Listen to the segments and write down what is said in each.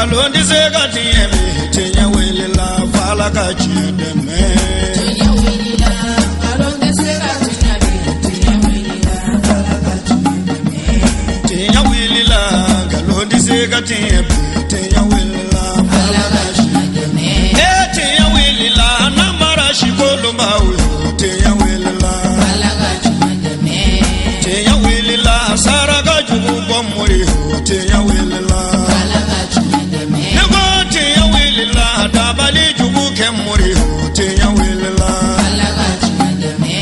Nkalon tɛ se ka tiɲɛ bi, tiɲɛ wulila f'Ala ka tiɲɛ dɛmɛ. Tiɲɛ wulila, nkalon tɛ se ka tiɲɛ bi, tiɲɛ wulila, Ala ka tiɲɛ dɛmɛ. Tiɲɛ wulila, nkalon tɛ se ka tiɲɛ bi, tiɲɛ wulila Ala ka tiɲɛ dɛmɛ. E tiɲɛ wulila, namara si kolonbaw yo, tiɲɛ wulila. Ala ka tiɲɛ dɛmɛ. Tiɲɛ wulila, saraka jugu bɔ mori yo, tiɲɛ wulila. Ala ka tiɲɛ dɛmɛ. Ne ko tiɲɛ wulila, dabali jugu kɛ mori yo, tiɲɛ wulila. Ala ka tiɲɛ dɛmɛ.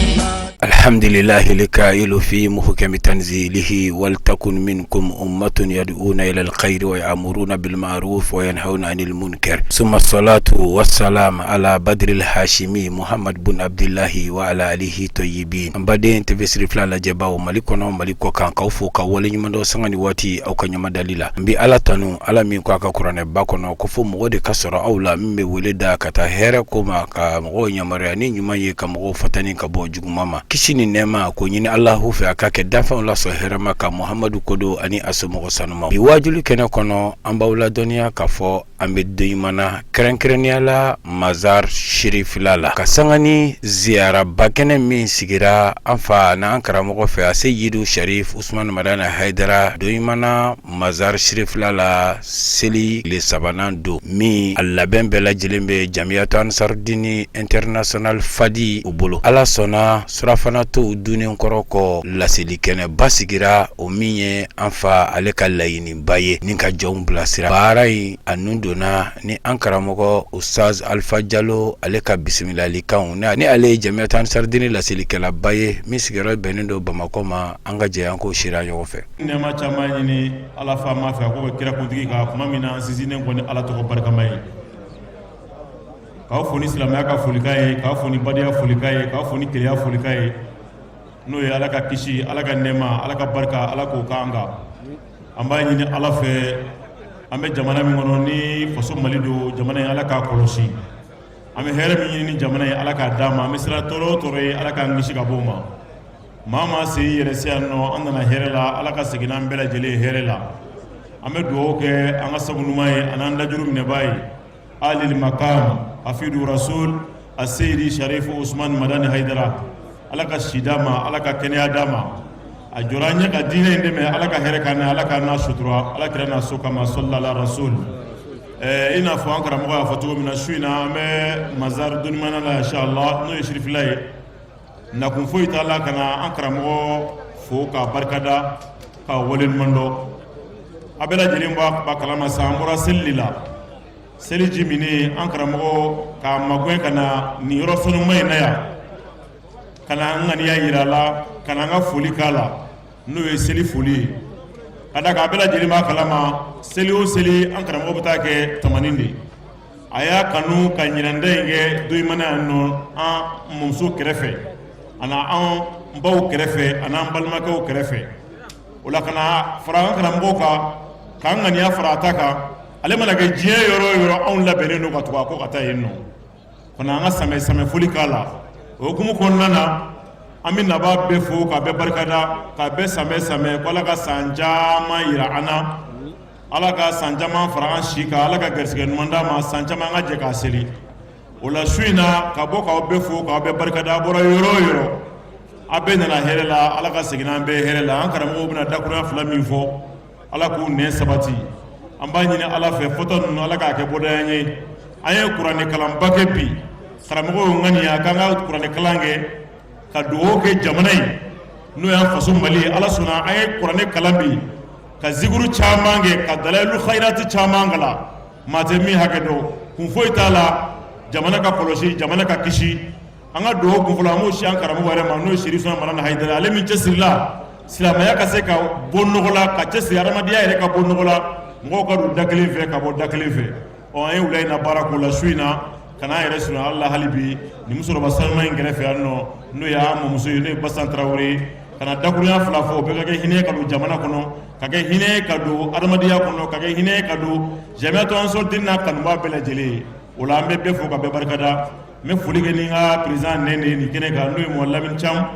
الحمد لله الكائل في محكم تنزيله ولتكن منكم أمة يدعون إلى الخير ويأمرون بالمعروف وينهون عن المنكر ثم الصلاة والسلام على بدر الهاشمي محمد بن عبد الله وعلى آله طيبين. An baden TV Sirifila lajɛbaw, Mali kɔnɔ, Mali kɔ kan, k'aw fo ka waleɲuman dɔn sanga ni waati aw ka ɲamadali la. N bi Ala tanu, Ala min ko a ka kuranɛba kɔnɔ ko fo mɔgɔ de ka sɔrɔ aw la min bɛ wele da ka taa hɛrɛ ko ma, ka mɔgɔw yamaruya ni ɲuman ye, ka mɔgɔw fatani ka bɔ juguman ma. Kisi ni nɛɛma ko ɲini Alahu fɛ, a ka kɛ danfɛnw lasɔn hɛrɛma ka Muhamadu kodo ani a somɔgɔ sanuma. Bi wajuli kɛnɛ kɔnɔ, an b'aw ladɔnniya k'a fɔ an bɛ don na, kɛrɛnkɛrɛnnenya la Mazar Sirifila la, ka sanga ni ziyaraba kɛnɛ min sigira an fa n'an karamɔgɔ fɛ, a Seyidu Sharif Usman Madani Hayidara, don Mazar Sirifila la, seli tile sabanan don min a labɛn bɛɛ lajɛlen bɛ Jamiyatu Ansarudini International Fadi u bolo. Ala sɔnna, surafana tow dunnen kɔrɔ kɔ, laseli kɛnɛba sigira, o min ye an fa ale ka laɲiniba ye ni ka jɔnw bilasira. Baara in a nun donna ni an karamɔgɔ Ustaz Alpha Jalo ale ka bisimilalikanw, ni ale ye Jamiyatu Ansarudini laselikɛlaba ye min sigiyɔrɔ bɛnnen don Bamakɔ ma. An ka jɛ an k'o seereya ɲɔgɔn fɛ. Nɛɛma caman ɲini Ala faama fɛ, a k'o kɛ kira kuntigi kan tuma min na, an sinsinnen kɔ ni Ala tɔgɔ barikama ye, k'aw fo ni silamɛya ka folikan ye, k'aw fo ni badenya folikan ye, k'aw fo ni kelenya folikan ye, n'o ye Ala ka kisi, Ala ka nɛɛma, Ala ka barika, Ala k'o k'an kan. An b'a ɲini Ala fɛ, an bɛ jamana min kɔnɔ ni faso Mali don, jamana in, Ala k'a kɔlɔsi. An bɛ hɛrɛ min ɲini ni jamana ye, Ala k'a d'an ma. An bɛ siran tɔɔrɔ o tɔɔrɔ ye, Ala k'an kisi ka bɔ o ma. Maa maa sen yɛrɛ se yan nɔ, an nana hɛrɛ la, Ala ka segin n'an bɛɛ lajɛlen ye hɛrɛ la. An bɛ dugawu kɛ an ka sabu ɲuman ye an'an dajuru minɛbaa ye, alil makam hafidu rasul aseyidi Sharifu Usman Madani Hayidara. Ala ka si d'a ma, Ala ka kɛnɛya d'a ma. A jɔra an ɲɛ ka diinɛ in dɛmɛ, Ala ka hɛrɛ k'an na, Ala k'an n'a sutura Ala kira n'a so kama, sɔlala rasul. I n'a fɔ an karamɔgɔ y'a fɔ cogo min na, su in na an bɛ Mazar donimana la, inshallah, n'o ye Sirifila ye. Nakun foyi t'a la ka na an karamɔgɔ fo k'a barikada, k'a waleɲuman dɔn. A bɛɛ lajɛlen b'a kalama sa, an bɔra seli de la, seli ji minen, an karamɔgɔ k'a magɛn ka na nin yɔrɔ sanuma in na yan, ka na an ŋaniya yira a la, ka na an ka foli k'a la, n'o ye seli foli ye. Ka da kan a bɛɛ lajɛlen b'a kalama, seli o seli, an karamɔgɔ bɛ taa kɛ Tamani de. A y'a kanu ka ɲinanda in kɛ Doyimana yan nɔ, an mɔmuso kɛrɛfɛ, a an baw kɛrɛfɛ, a n'an balimakɛw kɛrɛfɛ. O la, ka na fara an karamɔgɔw kan, k'an ŋaniya fara a ta kan. Ale mana kɛ diɲɛ yɔrɔ o yɔrɔ, anw labɛnnen don ka tugu a kɔ ka taa yen nɔ, ka na an ka samɛ samɛ foli k'a la. O hukumu kɔnɔna na, an bɛ nabaa bɛɛ fo, k'a bɛɛ barikada, k'a bɛɛ samɛ samɛ ko Ala ka san caman yira an na, Ala ka san caman fara an si kan, Ala ka garisɛgɛ ɲuman d'an ma, san caman an ka jɛ k'a seli. O la, su in na, ka bɔ k'aw bɛɛ fo, k'aw bɛɛ barikada. A bɔra yɔrɔ o yɔrɔ, a bɛɛ nana hɛrɛ la, Ala ka segin an bɛɛ hɛrɛ la. An karamɔgɔw bɛna dakurunya fila min fɔ, Ala k'u nɛn sabati. An b'a ɲini Ala fɛ, fɔtɔ ninnu, Ala k'a kɛ bɔda ye. An ye kuranɛ kalanba kɛ bi. Karamɔgɔw ŋaniya k'an ka kuranɛ kalan kɛ ka dugawu kɛ jamana ye, n'o y'an faso Mali ye. Ala sɔnna, an ye kuranɛ kalan bi, ka zikuru caman kɛ, ka dalayilu khayirati caman kalan, maa tɛ min hakɛ dɔn. Kun foyi t'a la, jamana ka kɔlɔsi, jamana ka kisi. An ka dugawu kun fɔlɔ, an b'o si an karamɔgɔ yɛrɛ ma, n'o ye Serifu Usumani Madani Hayidara, ale min cɛsirila silamɛya ka se ka bɔ nɔgɔ la, ka cɛsiri adamadenya yɛrɛ ka bɔ nɔgɔ la, mɔgɔw ka don da kelen fɛ ka bɔ da kelen fɛ. Ɔ, an ye wula in na baara k'o la. Su in na, ka n'an yɛrɛ surunya Ala la hali bi nin musokɔrɔba sanuman in kɛrɛfɛ yan nɔ, n'o y'an mɔmuso ye, n'o ye Basan Tarawele ye, ka na dakurunya fila fɔ, o bɛɛ ka kɛ hinɛ ka don jamana kɔnɔ, ka kɛ hinɛ ka don adamadenya kɔnɔ, ka kɛ hinɛ ka don Jamiyatu Ansarudini n'a kanubaa bɛɛ lajɛlen ye. O la, an bɛ bɛɛ fo ka bɛɛ barikada. N bɛ foli kɛ ni n ka président nɛn de ye nin kɛnɛ kan, n'o ye Mɔ Lamini Cam,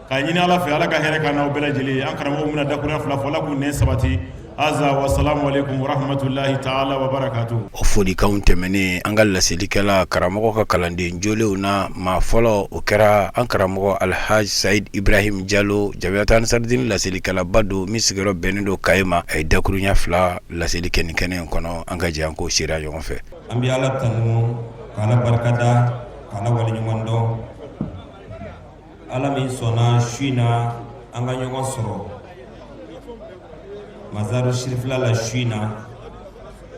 k'a ɲini Ala fɛ, Ala ka hɛrɛ k'an n'aw bɛɛ lajɛlen ye. An karamɔgɔw bɛna dakurunya fila fɔ, Ala k'u nɛn sabati. Aza wasalamu aleykum warahmatulahi taala wa barakatu. O folikanw tɛmɛnen, an ka laselikɛla karamɔgɔ ka kalanden jolenw na maa fɔlɔ, o kɛra an karamɔgɔ Alhaji Sayid Ibrahim Jalo, Jamiyatu Ansaridini laselikɛlaba don min sigiyɔrɔ bɛnnen don Kayi ma. A ye dakuruɲa 2 laseli kɛ nin kɛnɛ in kɔnɔ, an ka jɛ an k'o seereya ɲɔgɔn fɛ. An bɛ Ala tanu ka Ala barikada ka Ala waleɲuman dɔn. Ala min sɔnna su in na an ka ɲɔgɔn sɔrɔ Mazaru Sirifila la su in na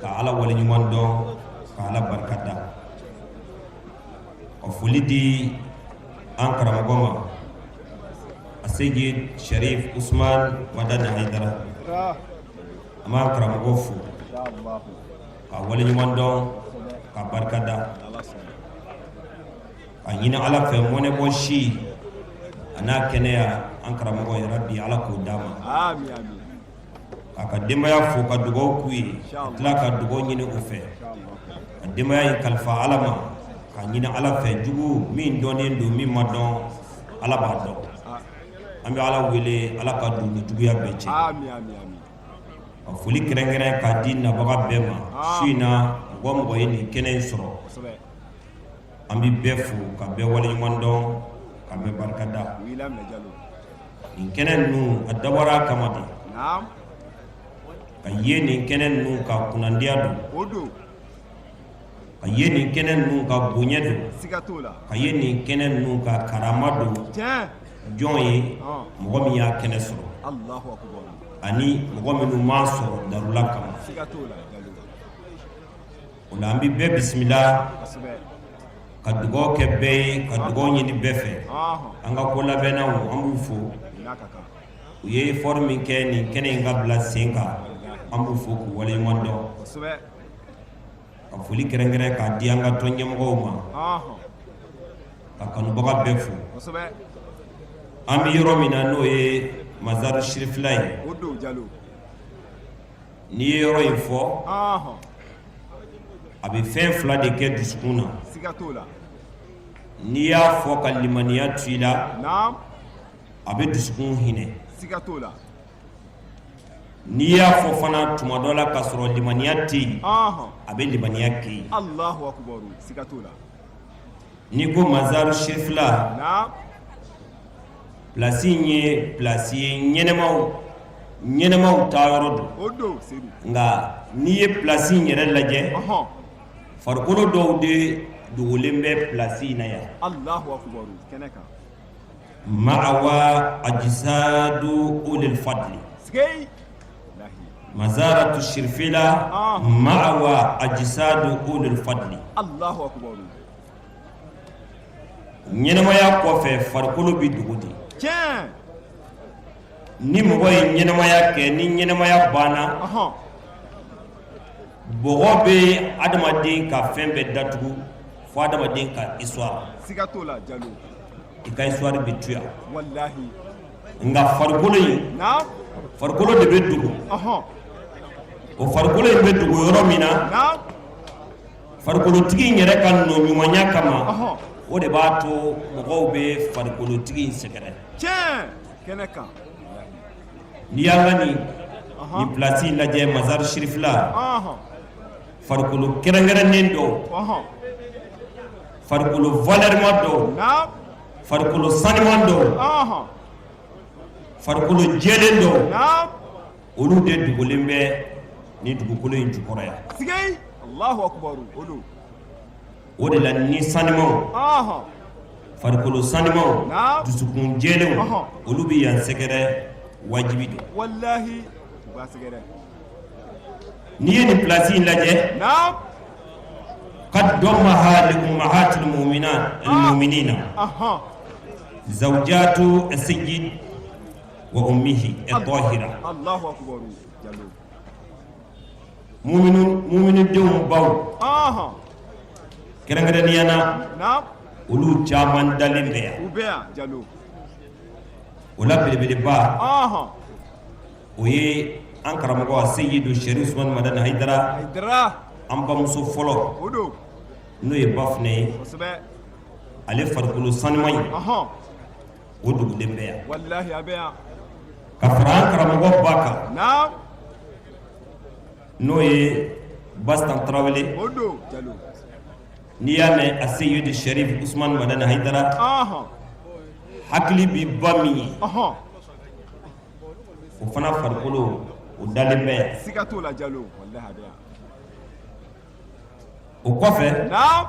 ka Ala waleɲuman dɔn ka Ala barikada ka foli di an karamɔgɔ ma Aseyid Sharif Usman Madani Hayidara. An b'an karamɔgɔ fo ka waleɲuman dɔn ka barikada. A ɲini Ala fɛ mɔnɛbɔ si a n'a kɛnɛya an karamɔgɔ yarabi Ala k'o d'a ma, k'a ka denbaya fo ka dugawu k'u ye, ka tila ka dugawu ɲini u fɛ, ka denbaya in kalifa Ala ma, k'a ɲini Ala fɛ jugu min dɔnnen don min ma dɔn Ala b'a dɔn. An bɛ Ala wele Ala ka don ni juguya bɛɛ cɛ. Ka foli kɛrɛnkɛrɛn k'a di nabaga bɛɛ ma su in na, mɔgɔ o mɔgɔ ye nin kɛnɛ in sɔrɔ. An bɛ bɛɛ fo ka bɛɛ waleɲuman dɔn ka bɛɛ barikada. Nin kɛnɛ ninnu a dabɔra a kama de ka ye nin kɛnɛ ninnu ka kunnandiya don, ka ye nin kɛnɛ ninnu ka bonya don, ka ye nin kɛnɛ ninnu ka karama don. Jɔn ye mɔgɔ min y'a kɛnɛ sɔrɔ ani mɔgɔ minnu m'a sɔrɔ darula kama. O la an bɛ bɛɛ bisimila ka dugawu kɛ bɛɛ ye, ka dugawu ɲini bɛɛ fɛ. An ka ko labɛnnaw, an b'u fo, u ye effort min kɛ nin kɛnɛ in ka bila sen kan, an b'u fo k'u waleɲuman dɔn. Ka foli kɛrɛnkɛrɛn k'a di an ka tɔn ɲɛmɔgɔw ma, ka kanubaga bɛɛ fo. An bɛ yɔrɔ min na, n'o ye Mazaru Sirifila ye, N'i ye yɔrɔ in fɔ, a bɛ fɛn fila de kɛ dusukun na. N'i y'a fɔ ka limaniya to i la, a bɛ dusukun hinɛ. N'i y'a fɔ fana tuma dɔ la ka sɔrɔ limaniya tɛ yen, a bɛ limaniya kɛ yen. N'i ko Mazaru Sirifila, Plasi in ye plasi ye ɲɛnɛmaw ɲɛnɛmaw taa yɔrɔ don. Nka n'i ye plasi in yɛrɛ lajɛ, farikolo dɔw de dogolen bɛ plasi in na yan. Ma'wa ajisadu ulil fadli Mazaratu Sirifila, ma'wa ajisadu ulil fadli. Ɲɛnamaya kɔfɛ, farikolo bɛ dogo de. Ni mɔgɔ ye ɲɛnamaya kɛ, ni ɲɛnamaya banna, bɔgɔ bɛ adamaden ka fɛn bɛɛ datugu fo adamaden ka histoire. I ka histoire bɛ to yan, nka farikolo in, farikolo de bɛ dogo. O farikolo in bɛ dogo yɔrɔ min na, Farikolotigi in yɛrɛ ka nɔ ɲumanya kama, o de b'a to mɔgɔw bɛ farikolotigi in sɛgɛrɛ. N'i y'an ka nin nin plasi in lajɛ, Mazaru Sirifila, farikolo kɛrɛnkɛrɛnnen dɔw, farikolo valeur ma dɔw, farikolo saniman dɔw, farikolo jɛlen dɔw, olu de dogolen bɛ ni dugukolo in jukɔrɔ yan. O de la ni sanimanw, farikolo sanimanw, dusukun jɛlenw, olu bɛ yan sɛgɛrɛ, wajibi don. N'i ye nin plasi in lajɛ, qad dammaha li ummahatil mu'minina zawjatu sayyid wa ummihi at-tahira. Muminidenw baw, kɛrɛnkɛrɛnnenya na, olu caman dalen bɛ yan. O la belebeleba, o ye an karamɔgɔ Seyidu Sɛrifu Usumani Madani Hayidara, an bamuso fɔlɔ, n'o ye Bafunɛ ye, ale farikolo sanuman in, o dogolen bɛ yan. Ka fara an karamɔgɔ ba kan. N'o ye Bastan Tarawele. O don Jalo. N'i y'a mɛn a Seyidi Sɛrifu Usumani Madani Hayidara. Hakili bi ba min ye. O fana farikolo o dalen bɛ yan. Siga t'o la Jalo walahi a bɛ yan. O kɔfɛ. Naamu.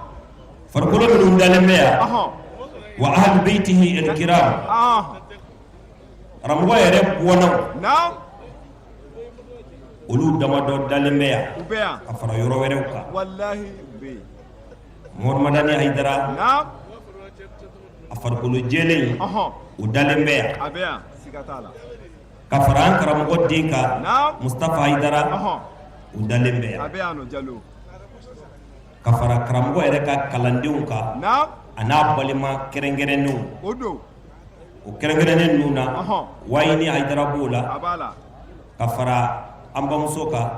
Farikolo minnu dalen bɛ yan. Wa ahlu beyitihi al-kiram. Karamɔgɔ yɛrɛ bɔnnaw. Naamu. Olu damadɔ dalen bɛ yan. U bɛ yan. Ka fara yɔrɔ wɛrɛw kan. Walahi u bɛ yen. Mamadu Madani Hayidara. Naamu. A farikolo jɛlen. O dalen bɛ yan. A bɛ yan siga t'a la. Ka fara an karamɔgɔ den kan. Naamu. Mustafa Hayidara. O dalen bɛ yan. A bɛ yan nɔ Jalo. Ka fara karamɔgɔ yɛrɛ ka kalandenw kan. Naamu. A n'a balima kɛrɛnkɛrɛnnenw. O don. O kɛrɛnkɛrɛnnen ninnu na. Wayini Hayidara b'o la. A b'a la. Ka fara an bamuso kan.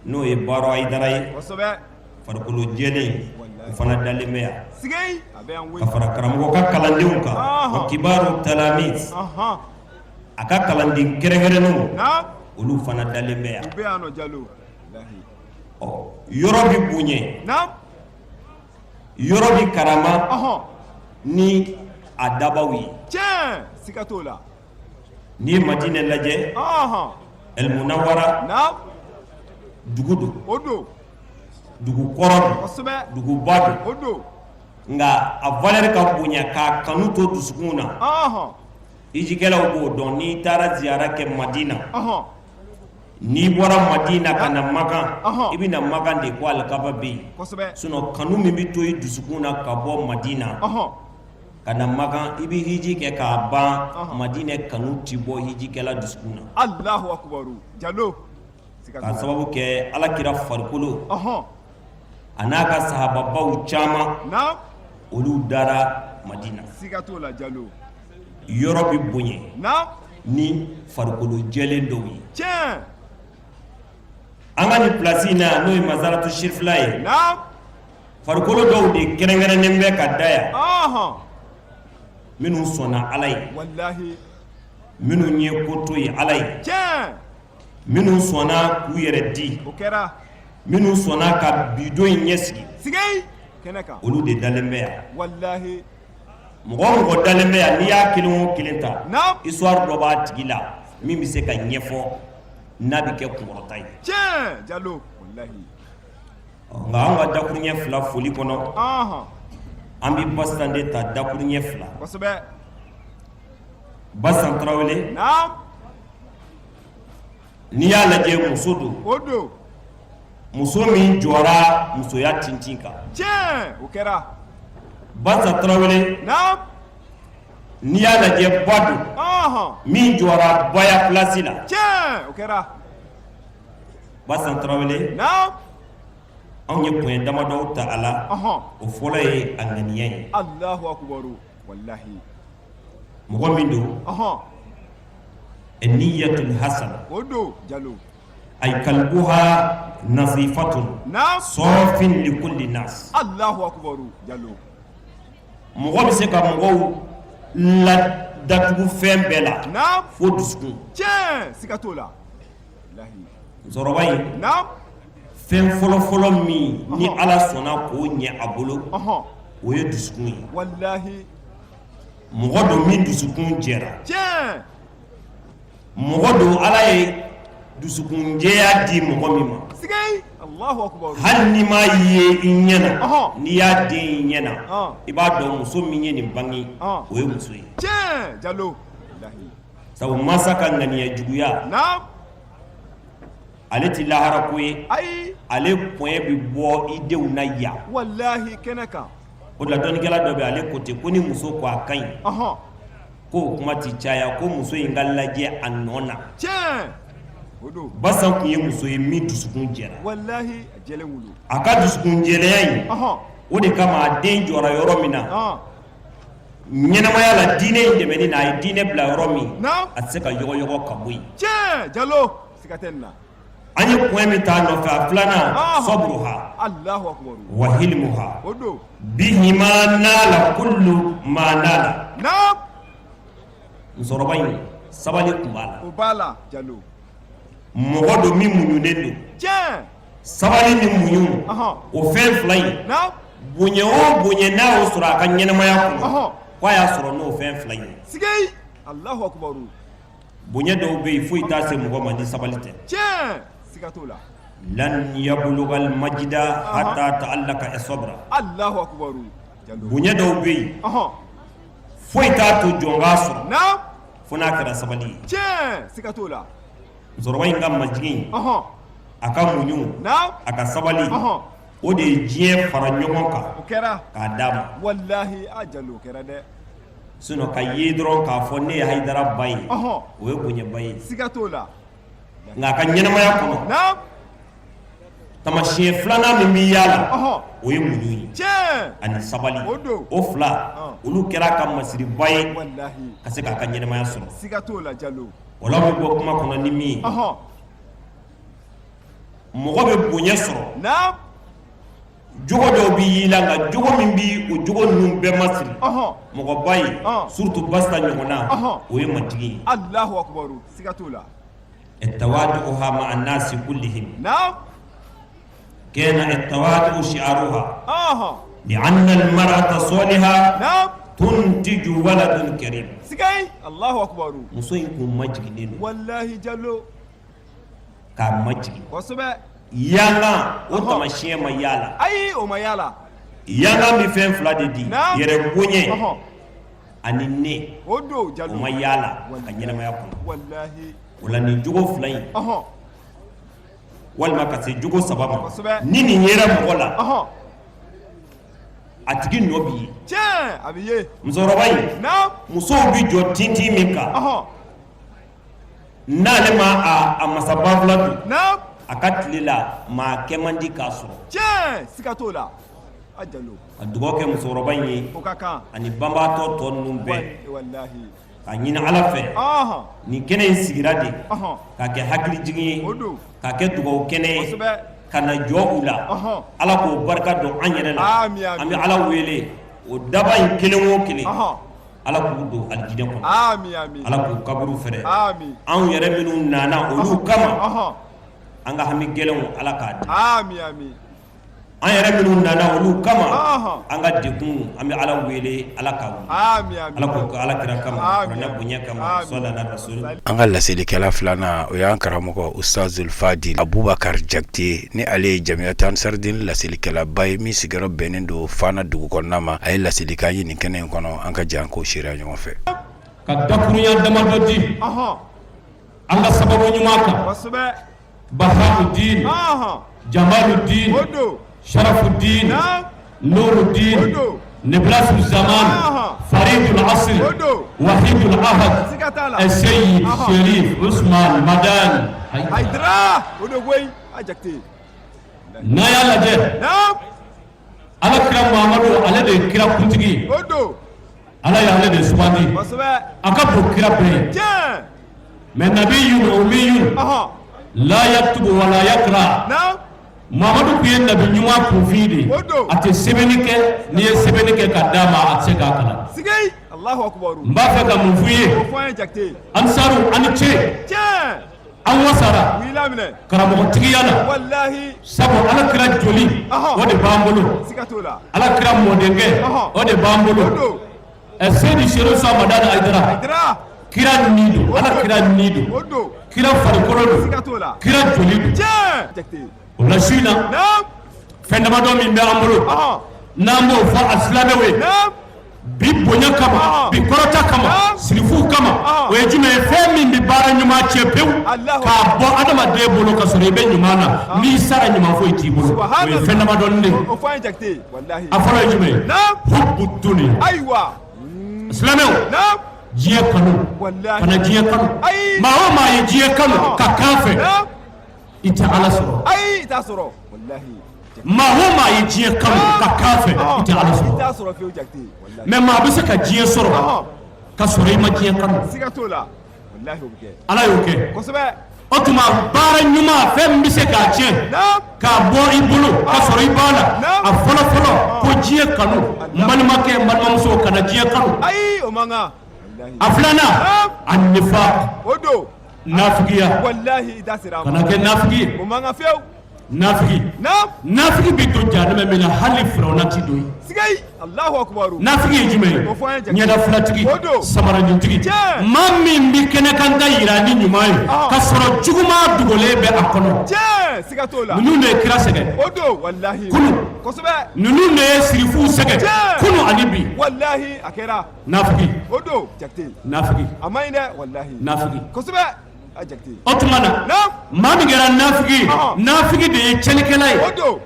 N'o ye Baro Hayidara ye. Kosɛbɛ. Farikolo jɛlen o fana dalen bɛ yan. Sigei! A bɛ yan koyi. Ka fara karamɔgɔ ka kalandenw kan. Wa kibaru talamiz. A ka kalanden kɛrɛnkɛrɛnnenw. Naamu. Olu fana dalen bɛ yan. U bɛ yan nɔ Jalo. Walahi. Ɔ yɔrɔ bɛ bonya. Naamu. Yɔrɔ bɛ karama. Ni a dabaw ye. Tiɲɛ! Siga t'o la. N'i ye Madinɛ lajɛ. Ɛlimunawara. Naamu. Dugu don. O don. Dugu kɔrɔ don. Kosɛbɛ. Duguba don. O don. Nka a valeur ka bonya k'a kanu to dusukun na. Hijikɛlaw b'o dɔn n'i taara ziyara kɛ Madina. N'i bɔra Madina ka na Makan. I bɛ na Makan de ko alikaba bɛ yen. Kosɛbɛ. Sinon kanu min bɛ to i dusukun na ka bɔ Madina. Ka na Makan i bɛ hiji kɛ k'a ban Madinɛ kanu tɛ bɔ hijikɛla dusukun na. Alahu akubaru Jalo. K'a sababu kɛ Ala kira farikolo. A n'a ka sahababaw caman. Naamu. Olu dara Madina. Siga t'o la Jalo. Yɔrɔ bɛ bonya. Naamu. Ni farikolo jɛlen dɔw ye. Tiɲɛ. An ka nin place in na n'o ye Mazaratu Sirifila ye. Naamu. Farikolo dɔw de kɛrɛnkɛrɛnnen bɛ ka da yan. Minnu sɔnna Ala ye. Walahi. Minnu ye ko to yen Ala ye. Tiɲɛ. Minnu sɔnna k'u yɛrɛ di. O kɛra. Minnu sɔnna ka bi don in ɲɛsigi. Sigei! Kɛnɛ kan. Olu de dalen bɛ yan. Walahi. Mɔgɔ o mɔgɔ dalen bɛ yan n'i y'a kelen o kelen ta. Naamu. Histoire dɔ b'a tigi la min bɛ se ka ɲɛfɔ n'a bɛ kɛ kunkɔrɔta ye. Tiɲɛ! Jalo. Walahi. Nka an ka dakuruɲɛ fila foli kɔnɔ an bɛ Basan de ta dakuruɲɛ fila kosɛbɛ Basan Tarawele n'i y'a lajɛ muso don o don muso min jɔra musoya tintin kan tiɲɛ o kɛra Basan Tarawele n'i y'a lajɛ ba don min jɔra baya pilasi la tiɲɛ o kɛra Basan Tarawele anw ye point damadɔw ta a la o fɔlɔ ye a ŋaniya ye Alahu akubaru walahi mɔgɔ min don niyatul hasana o don Jalo ay kalbuha nazifatun sɔfin li kulli nas Alahu akubaru Jalo mɔgɔ bɛ se ka mɔgɔw la datugu fɛn bɛɛ la fo dusukun tiɲɛ siga t'o la Musokɔrɔba in fɛn fɔlɔfɔlɔ min ni Ala sɔnna k'o ɲɛ a bolo o ye dusukun ye walahi mɔgɔ don min dusukun jɛra mɔgɔ don Ala ye dusukunjɛya di mɔgɔ min ma hali n'i m'a ye i ɲɛ na n'i y'a den i ɲɛ na i b'a dɔn muso min ye nin bange o ye muso ye Jalo sabu mansa ka ŋaniya juguya ale tɛ lahara ko ye ayi ale point bɛ bɔ i denw na yan walahi kɛnɛ kan o de la dɔnnikɛla dɔ bɛ ale ko ten ko ni muso ko a ka ɲi k'o kuma tɛ caya ko muso in ka lajɛ a nɔ na tiɲɛ o don Basan tun ye muso ye min dusukun jɛra walahi a jɛlen wolo a ka dusukun jɛlenya in o de kama a den jɔra yɔrɔ min na ɲɛnamaya la diinɛ in dɛmɛni na a ye diinɛ bila yɔrɔ min a tɛ se ka yɔgɔyɔgɔ ka bɔ yen tiɲɛ Jalo siga tɛ nin na an ye point min ta nɔfɛ a filanan sabruha Alahu akubaru wa hilmuha o don bihima nala kullu ma nala naam musokɔrɔba in sabali tun b'a la o b'a la Jalo Mɔgɔ don min muɲunen don. Tiɲɛ. Sabali ni muɲu, o fɛn fila in, bonya o bonya n'a y'o sɔrɔ a ka ɲɛnamaya kɔnɔ, k'a y'a sɔrɔ n'o fɛn fila in ye. Sigei. Alahu akubaru. Bonya dɔw bɛ yen, foyi t'a se mɔgɔ ma ni sabali tɛ. Tiɲɛ, siga t'o la. Lan yabulugal majida hata ta'allaka sabra. Alahu akubaru. Bonya dɔw bɛ yen, foyi t'a to jɔn k'a sɔrɔ fo n'a kɛra sabali ye. Tiɲɛ, siga t'o la. Musokɔrɔba in ka majigin, a ka muɲu, a ka sabali, o de ye diɲɛ fara ɲɔgɔn kan o kɛra k'a d'a ma. Walahi a Jalo, o kɛra dɛ. Sinon ka ye dɔrɔn k'a fɔ ne ye Hayidara ba ye, o ye bonyaba ye. Siga t'o la. Nka a ka ɲɛnamaya kɔnɔ, tamasiyɛn filanan min bɛ y'a la, o ye muɲu ye ani sabali. O fila, olu kɛra a ka masiriba ye ka se k'a ka ɲɛnamaya sɔrɔ. Siga t'o la, Jalo. O la, bɛ bɔ kuma kɔnɔ ni min ye, mɔgɔ bɛ bonya sɔrɔ, jogo dɔw bɛ y'i la, nka jogo min bɛ o jogo ninnu bɛɛ masiri mɔgɔba ye, surtout Basta ɲɔgɔnna, o ye majigin ye. Alahu akubaru, siga t'o la. Tawaduha ma'a nasi kullihim kana tawadu shi'aruha li'anna al-mar'ata saliha tuntiju waladun karim. Sigei, Alahu akubaru. Muso in kun majiginnen don. Walahi Jalo. K'a majigin. Kosɛbɛ. Yanga, o tamasiyɛn ma y'a la. Ayi, o ma y'a la. Yanga bɛ fɛn fila de di: yɛrɛ bonya ani ne. O don, Jalo. O ma y'a la ka ɲɛnamaya kɔnɔ. Walahi. O la, nin jogo fila in, walima ka se jogo saba ma, ni nin yera mɔgɔ la, a tigi nɔ b'i ye. Tiɲɛ, a bɛ ye. Musokɔrɔba in, musow bɛ jɔ tintin min kan, n'ale ma a masabanfila don a ka tile la, maa kɛ man di k'a sɔrɔ. Tiɲɛ, siga t'o la, a Jalo. Ka dugawu kɛ musokɔrɔba in ye O ka kan. ani banbaatɔ tɔ ninnu bɛɛ. Walahi. Ka ɲini Ala fɛ, nin kɛnɛ in sigira de ka kɛ hakilijigin ye, O don. ka kɛ dugawu kɛnɛ ye, ka na jɔ u la. Ala k'o barika don an yɛrɛ la. Ami, ami. An bɛ Ala wele, o daba in kelen o kelen, Ala k'u don alijinɛ kɔnɔ. Ami, ami. Ala k'u kaburu fɛrɛ. Ami. Anw yɛrɛ minnu nana olu kama, an ka hami gɛlɛnw, Ala k'a di. Ami, ami. An yɛrɛ minnu nana olu kama, an ka degun, an bɛ Ala wele, Ala k'a wuli. Ami, ami. Ala k'o kɛ Ala kira kama, kuranɛ bonya kama, sɔli ala rasuli. An ka laselikɛla filanan, o y'an karamɔgɔ Ustazul Fadil Abubakar Jakite, ni ale ye Jamiyatu Ansardin laselikɛlaba ye, min sigiyɔrɔ bɛnnen don Fana dugu kɔnɔna ma. A ye laselikan ye nin kɛnɛ in kɔnɔ, an ka jɛ an k'o seereya ɲɔgɔn fɛ. Ka dakurunya damadɔ di an ka sababu ɲuman kan: Bahauddin, Jamaluddin, Sharafuddin, Nuruddin, Nibrasu Zaman, Faridul Asri, Wahidul Ahad, Seyyid Sherif Usman Madani. Haidara, o don koyi, a Jakite. N'a y'a lajɛ, Ala kira Muhamadu, ale de ye kira kuntigi ye. O don. Ala y'ale de sugandi. A ka bon kira bɛɛ ye. Mais nabiyun umiyun la yaktubu wala yakra. Mamadu tun ye nabi ɲuman kunfin de ye, a tɛ sɛbɛnni kɛ. N'i ye sɛbɛnni kɛ ka d'a ma, a tɛ se k'a kalan. N b'a fɛ ka mun f'i ye? Ansaru, a ni ce, an wasara karamɔgɔtigiya la, sabu Ala kira joli, o de b'an bolo. Ala kira mɔdenkɛ, o de b'an bolo. Ɛ Seyidi Serifu Usumani Madani Hayidara, kira ni don, Ala kira ni don, kira farikolo don, kira joli don. O la, su in na, fɛn damadɔ min bɛ an bolo n'an b'o fɔ a silamɛw ye bi, bonya kama, bi kɔrɔta kama, sirifuw kama, o ye jumɛn ye? Fɛn min bɛ baara ɲuman cɛ pewu k'a bɔ adamaden bolo ka sɔrɔ i bɛ ɲuman na, n'i sara, ɲuman foyi t'i bolo, o ye fɛn damadɔni de ye. A fɔlɔ ye jumɛn ye? Hubbu dunya. Silamɛw, diɲɛ kanu, kana diɲɛ kanu. Maa o maa ye diɲɛ kanu ka kan fɛ, i tɛ Ala sɔrɔ. Ayi, i t'a sɔrɔ, walahi. Maa o maa ye diɲɛ kanu ka kan fɛ, i tɛ Ala sɔrɔ. I t'a sɔrɔ fiyewu, Jakite, walahi. Mais maa bɛ se ka diɲɛ sɔrɔ ka sɔrɔ i ma diɲɛ kanu. Siga t'o la, walahi, o bɛ kɛ. Ala y'o kɛ. Kosɛbɛ. O tuma, baara ɲuman, fɛn min bɛ se k'a tiɲɛ k'a bɔ i bolo ka sɔrɔ i b'a la, a fɔlɔ fɔlɔ, ko diɲɛ kanu. N balimakɛ, n balimamuso, kana diɲɛ kanu. Ayi, o man kan. A filanan, a nifaq. O don. Nafigiya. Walahi, i da sera a ma. Kana kɛ nafigi ye. O man kan fiyewu. Nafigi. Naam. Nafigi bɛ don jahanama min na, hali firawuna ti don yen. Sigayi. Alahu akubaru. Nafigi ye jumɛn ye? O fɔ an ye Jakite. Ɲɛda filatigi, O don. samaraɲintigi, Tiɲɛ. maa min bɛ kɛnɛkanta yira ni ɲuman ye, ka sɔrɔ juguman dogolen bɛ a kɔnɔ. Tiɲɛ, siga t'o la. Ninnu de ye kira sɛgɛn. O don, walahi. Kunu. Kosɛbɛ. Ninnu de ye sirifuw sɛgɛn. Tiɲɛ. Kunu ani bi. Walahi, a kɛra. Nafigi. O don, Jakite. Nafigi. A man ɲi dɛ, walahi. Nafigi. Kosɛbɛ. A Jakite. O tuma na, Naam. maa min kɛra nafigi ye, nafigi de ye tiɲɛnikɛla ye. O don.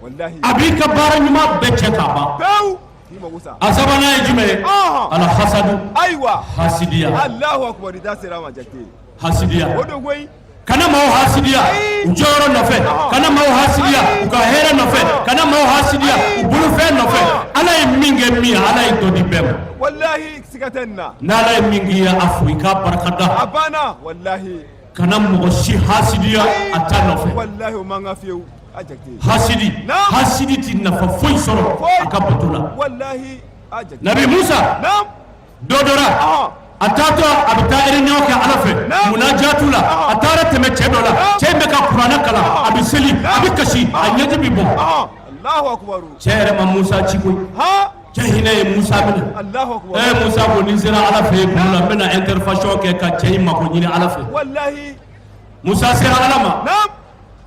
Walahi. A b'i ka baara ɲuman bɛɛ cɛ k'a ban. Pewu. K'i mago sa. A sabanan ye jumɛn ye? Alhasadu. Ayiwa. Hasidiya. Alahu akubaru, i da sera a ma Jakite. Hasidiya. O don koyi. Kana maaw hasidiya u jɔyɔrɔ nɔfɛ, kana maaw hasidiya u ka hɛrɛ nɔfɛ, kana maaw hasidiya u bolofɛn nɔfɛ. Ala ye min kɛ min ye, Ala ye dɔ di bɛɛ ma. Walahi, siga tɛ nin na. N'Ala ye min k'i ye, a fo, i k'a barikada. A banna, walahi. Kana mɔgɔ si hasidiya a ta nɔfɛ. Walahi, o man kan fiyewu. A Jakite. Hasidi. Naam. Hasidi ti nafa foyi sɔrɔ a ka bato la. Walahi, a Jakite. Nabi Musa. Naam. Dɔ dɔra a taatɔ, a bɛ taa réunion kɛ Ala fɛ munajatu la, a taara tɛmɛ cɛ dɔ la, cɛ in bɛ ka kuranɛ kalan, a bɛ seli, a bɛ kasi, a ɲɛji bɛ bɔn. Alahu akubaru. Cɛ yɛrɛ ma Musa ci koyi. Cɛ hinɛ ye Musa minɛ. Alahu akubaru. Ee Musa ko ni n sera Ala fɛ yen kun la, n bɛna intervention kɛ ka cɛ in mako ɲini Ala fɛ. Walahi. Musa sera Ala ma.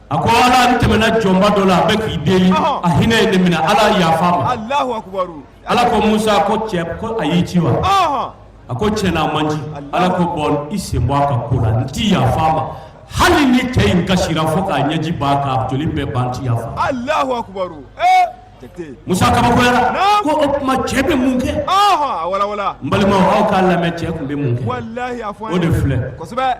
A ko Ala, n tɛmɛna jɔnba dɔ la, a bɛ k'i deli, a hinɛ ye ne minɛ, Ala yafa a ma. Alahu akubaru. Ala ko Musa, ko cɛ ko a y'i ci wa? A ko tiɲɛ na, a ma n ci. Ala ko bon, i sen bɔ a ka ko la, n ti yafa a ma, hali ni cɛ in kasira fo k'a ɲɛji ban, k'a joli bɛɛ ban, n ti yafa. Alahu akubaru. Ee Jakite. Musa kabakoyara ko o tuma cɛ bɛ mun kɛ? A walawala. N balimaw, aw k'a lamɛn, cɛ tun bɛ mun kɛ? Walahi, a fɔ an O de ye. filɛ. Kosɛbɛ.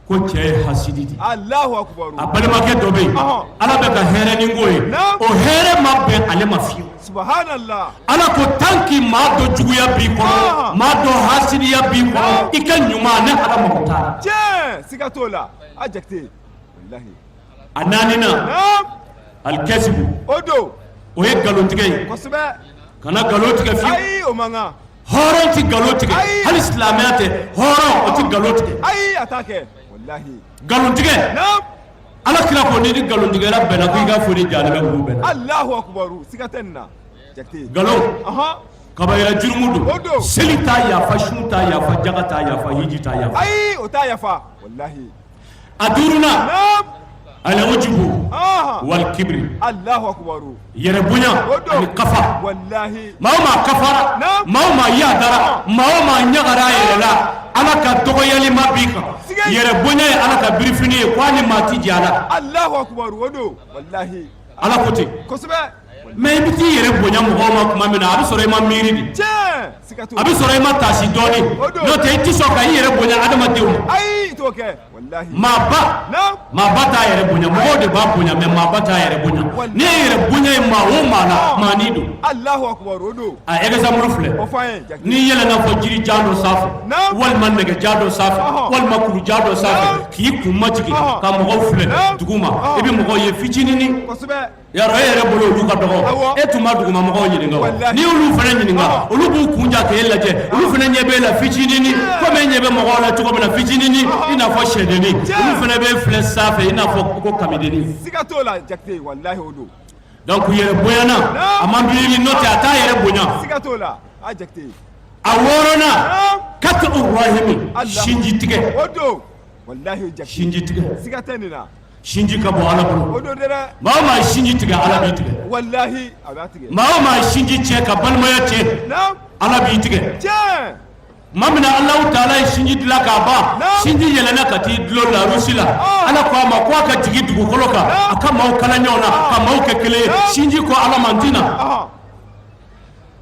Ko cɛ ye hasidi de. Alahu akubaru. A balimakɛ dɔ bɛ yen, Ala bɛ ka hɛrɛ ni ko ye, o hɛrɛ ma bɛn ale ma fiyewu. Subhanallah. Ala ko tant que maa dɔ juguya b'i kɔnɔ, maa dɔ hasidiya b'i kɔnɔ, i ka ɲuman, ne Ala mako t'a la. Tiɲɛ, siga t'o la. A Jakite. Walahi. A naaninan. Naam. Alikɛsibu. O don. O ye nkalontigɛ ye. Kosɛbɛ. Kana nkalon tigɛ fiyewu. Ayi, o man kan. Hɔrɔn tɛ nkalon tigɛ, hali silamɛya tɛ, hɔrɔn o tɛ nkalon tigɛ. Ayi, a t'a kɛ, walahi. Nkalontigɛ. Naam. Ala kira ko n'i ni nkalontigɛla bɛnna, ko i k'a fɔ ni jahanama kulu bɛnna. Alahu akubaru, siga tɛ nin na. Jakite. Nkalon. Kabayira jurumu don. O don. Seli t'a yafa, sun t'a yafa, jaga t'a yafa, hiji t'a yafa. Ayi, o t'a yafa, walahi. A duurunan. Naam. Al-ujubu wal kibri. Alahu akubaru. Yɛrɛ bonya ani kafa. Walahi. Maa o maa kafara, maa o maa yadara, maa o maa ɲagara a yɛrɛ la, Ala ka dɔgɔyalima b'i kan. Yɛrɛ bonya ye Ala ka birifini ye, ko hali maa ti jɛ a la. Alahu akubaru, o don, walahi. Ala ko ten. Kosɛbɛ. Mais i bɛ t'i yɛrɛ bonya mɔgɔw ma tuma min na, a bɛ sɔrɔ i ma miiri de. Tiɲɛ, siga t'o la. A bɛ sɔrɔ i ma taasi dɔɔnin. N'o tɛ, i tɛ sɔn ka i yɛrɛ bonya adamadenw ma. Ayi, i t'o kɛ, walahi. Maaba, maaba t'a yɛrɛ bonya, mɔgɔw de b'a bonya, mais maaba t'a yɛrɛ bonya. N'i ye yɛrɛ bonya ye maa o maa la, maanin don. Alahu akubaru, o don. A exemple filɛ. O fɔ an ye, Jakite. N'i yɛlɛnna fɔ jiri jan dɔ sanfɛ, walima nɛgɛjan dɔ sanfɛ, walima kulujan dɔ sanfɛ, k'i kun majigin ka mɔgɔw filɛ duguma, i bɛ mɔgɔw ye fitininin. Kosɛbɛ. Yarɔ, e yɛrɛ bolo olu ka dɔgɔ, e tun ma duguma mɔgɔw ɲininka o. N'i y'olu fana ɲininka, olu b'u kun ja k'e lajɛ, olu fana ɲɛ b'e la fitininin, komi e ɲɛ bɛ mɔgɔw la cogo min na fitininin, i n'a fɔ sɛdennin, olu fana b'e filɛ sanfɛ i n'a fɔ ko kamidennin. Siga t'o la, Jakite, walahi o don. Donc yɛrɛ bonyana, a ma miiri, n'o tɛ a t'a yɛrɛ bonya. Siga t'o la, a Jakite. A wɔɔrɔnan, katu rahimi, sinji tigɛ. O don, walahi Jakite. Sinji tigɛ. Siga tɛ nin na. Sinji ka bon Ala bolo. O don dɛ. Maa o maa ye sinji tigɛ, Ala b'i tigɛ. Walahi, a b'a tigɛ. Maa o maa ye sinji tiɲɛ ka balimaya tiɲɛ. Naam. Ala b'i tigɛ. Tiɲɛ. Tuma min na Alahu taala ye sinji dilan k'a ban, sinji yɛlɛnna ka t'i dulon larusi la. Ala ko a ma ko a ka jigin dugukolo kan, a ka maaw kala ɲɔgɔn na, ka maaw kɛ kelen ye. Sinji ko Ala ma, n tɛ na.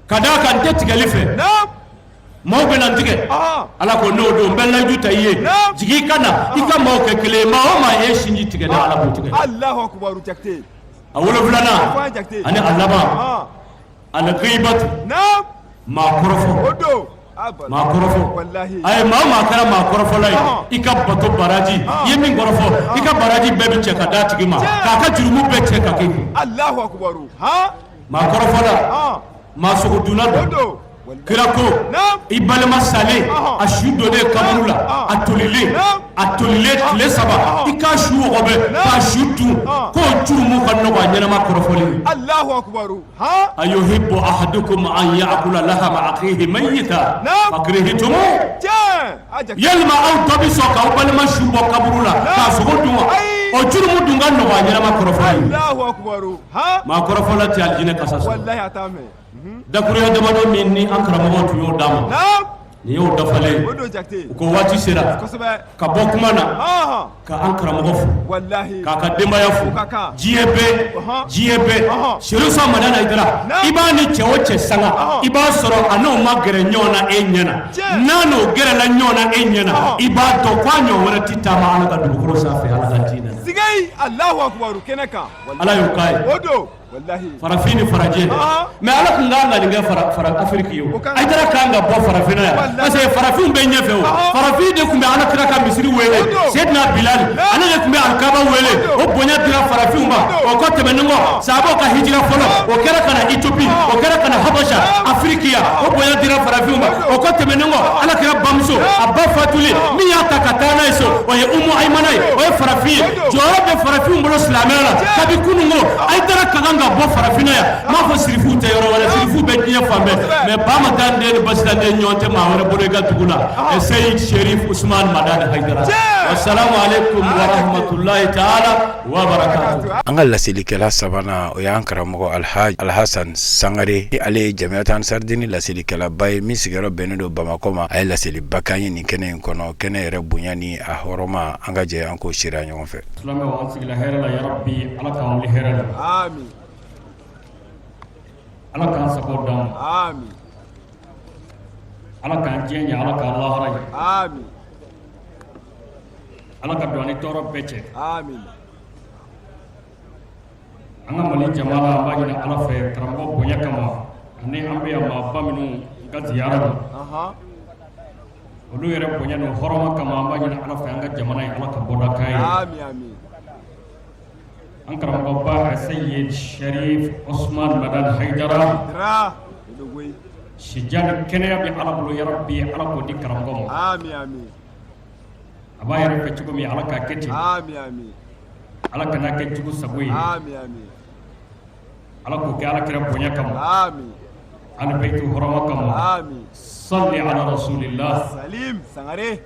Ka d'a kan n tɛ tigɛli fɛ. Naam. Maaw bɛna n tigɛ. Ala ko n'o don, n bɛ layidu ta i ye, jigin i ka na, i ka maaw kɛ kelen ye. Maa o maa ye sinji tigɛ dɛ, Ala b'o tigɛ. Alahu akubaru, Jakite. A wolonfilanan ani a laban, al-ghibatu, maa kɔrɔfɔ. O don. Maa kɔrɔfɔ. Walahi. A ye maa o maa kɛra maa kɔrɔfɔla ye, i ka bato baraji, i ye min kɔrɔfɔ, i ka baraji bɛɛ bɛ cɛ ka d'a tigi ma, k'a ka jurumu bɛɛ cɛ ka k'i kun. Alahu akubaru. Han. Maa kɔrɔfɔla, maa sogodunna don. Kira ko i balima salen, A su donnen kaburu la, a tolilen, a tolilen tile 3, i k'a su wɔgɔbɛ k'a su dun, k'o jurumu ka nɔgɔ a ɲɛnama kɔrɔfɔli ye. Alahu akubaru han. Ayuhibbu ahadukum an ya'kula lahama akhihi mayyita fakarihtumu. Tiɲɛ a Jakite. Yalima aw dɔ bɛ sɔn k'aw balima su bɔ kaburu la k'a sogo dun wa? O jurumu dun ka nɔgɔ a ɲɛnama kɔrɔfɔli ye. Alahu akubaru han. Maa kɔrɔfɔla tɛ alijinɛ kasa sɔrɔ. Walahi a t'a mɛn. Dakuruya damadɔ min ni an karamɔgɔw tun y'o d'an ma. Naam. Nin y'o dafalen ye. O don Jakite. U ko waati sera. Kosɛbɛ. Ka bɔ kuma na. Ɔnhɔn. Ka an karamɔgɔ fo. Walahi. K'a ka denbaya fo. O ka kan. Diɲɛ bɛɛ. Ɔhɔn. Diɲɛ bɛɛ. Ɔhɔn. Serifu Usumani Madani Hayidara. Naam. I b'a ni cɛ o cɛ sanga. Ɔhɔn. I b'a sɔrɔ a n'o ma gɛrɛ ɲɔgɔn na e ɲɛ na. Tiɲɛ. N'a n'o gɛrɛla ɲɔgɔn na e ɲɛ na. Ɔhɔn. I b'a dɔn k'a ɲɔgɔn wɛrɛ tɛ taama Ala ka dugukolo sanfɛ Ala ka diinɛ na. Sigayi Alahu akubaru kɛnɛ kan. Walahi. Ala y'o k'a ye. O don. Walahi. Farafin ni farajɛ mais ala tun kan ka nin kɛ fara Afiriki ye o Hayidara kan ka bɔ farafinna yan parce que farafin bɛ ɲɛfɛ o farafin de tun bɛ ala kira ka misiri wele Seyidina Bilali ale de tun bɛ alikaba wele o bonya dira farafinw ma o kɔ tɛmɛnen kɔ sahabaw ka hijira fɔlɔ o kɛra ka na Ethiopie o kɛra ka na Habasha Afiriki yan o bonya dira farafinw ma o kɔ tɛmɛnen kɔ ala kira bamuso a ba fatulen min y'a ta ka taa n'a ye so o ye Umu Ayimana ye o ye farafin ye jɔyɔrɔ bɛ farafinw bolo silamɛya la kabi kunun ko Hayidara ka kan ka bɔ farafinna yan n m'a fɔ sirifuw tɛ yɔrɔ wɛrɛ sirifuw bɛ diɲɛ fan bɛɛ mais ba ma den ni basitan den ɲɔgɔn tɛ maa wɛrɛ bolo i ka dugu la Seyid Sherif Usman Madani Hayidara wasalamu aleykum warahmatulahi taala wa barakatuh. An ka laselikɛla sabanan o y'an karamɔgɔ Alhaji Alhasan Sangare ni ale ye Jamiyatu Ansaridini laselikɛlaba ye min sigiyɔrɔ bɛnnen don Bamakɔ ma. A ye laseliba k'an ye nin kɛnɛ in kɔnɔ, kɛnɛ yɛrɛ bonya ni a hɔrɔma, an ka jɛ an k'o seereya ɲɔgɔn fɛ. Silamɛw an sigila hɛrɛ la yarabi Ala k'an wuli hɛrɛ la. Amin. Ala k'an sago d'an ma. Amin. Ala k'an diɲɛ ɲɛ Ala k'an lahara ɲɛ. Amin. Ala ka don an ni tɔɔrɔ bɛɛ cɛ. Amin. An ka Mali jamana an b'a ɲini Ala fɛ karamɔgɔ bonya kama ani an bɛ yan maaba minnu ka ziyara la. Ahan. Olu yɛrɛ bonya n'u hɔrɔma kama an b'a ɲini Ala fɛ an ka jamana in Ala ka bɔda k'a ye. Amin amin. An karamɔgɔba Seyid Sherif Osman Madani Hayidara. Dra. O don koyi. Sijan ni kɛnɛya bɛ Ala bolo yarabi Ala k'o di karamɔgɔ ma. Amin amin. A b'a yɛrɛ fɛ cogo min Ala k'a kɛ ten. Amin amin. Ala kana kɛ jugu sago ye. Amin amin. Ala k'o kɛ Ala kira bonya kama. Amin. Ali bayitu hɔrɔma kama. Amin. Salli ala rasulillah. Salim Sangare.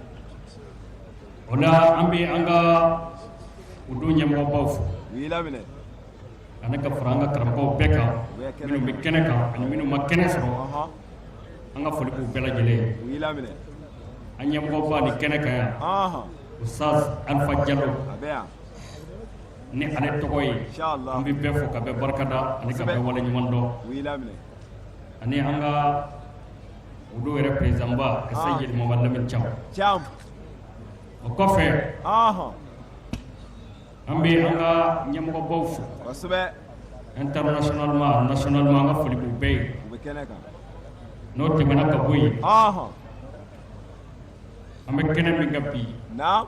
O la an bɛ an ka o don ɲɛmɔgɔbaw fo. U y'i laminɛ. Ani ka fara an ka karamɔgɔw bɛɛ kan. Minnu bɛ kɛnɛ kan ani minnu ma kɛnɛ sɔrɔ. Ɔhɔn. An ka foli b'u bɛɛ lajɛlen ye. U y'i laminɛ. An ɲɛmɔgɔba ni kɛnɛ kan yan. Ɔhɔn. Ustaz Alpha Jalo. A bɛ yan. Ni ale tɔgɔ ye. Inchallah. An bɛ bɛɛ fo ka bɛɛ barikada ani ka bɛɛ waleɲuman dɔn. U y'i laminɛ. Ani an ka olu yɛrɛ président ba Seyid Mamadu Lamine Thiam. Thiam. O kɔfɛ. Ɔhɔn. An bɛ an ka ɲɛmɔgɔbaw fo. Kosɛbɛ. Internationalement nationalement an ka foli b'u bɛɛ ye. U bɛ kɛnɛ kan. N'o tɛmɛna ka bɔ yen. Ɔhɔn. An bɛ kɛnɛ min kan bi. Naam.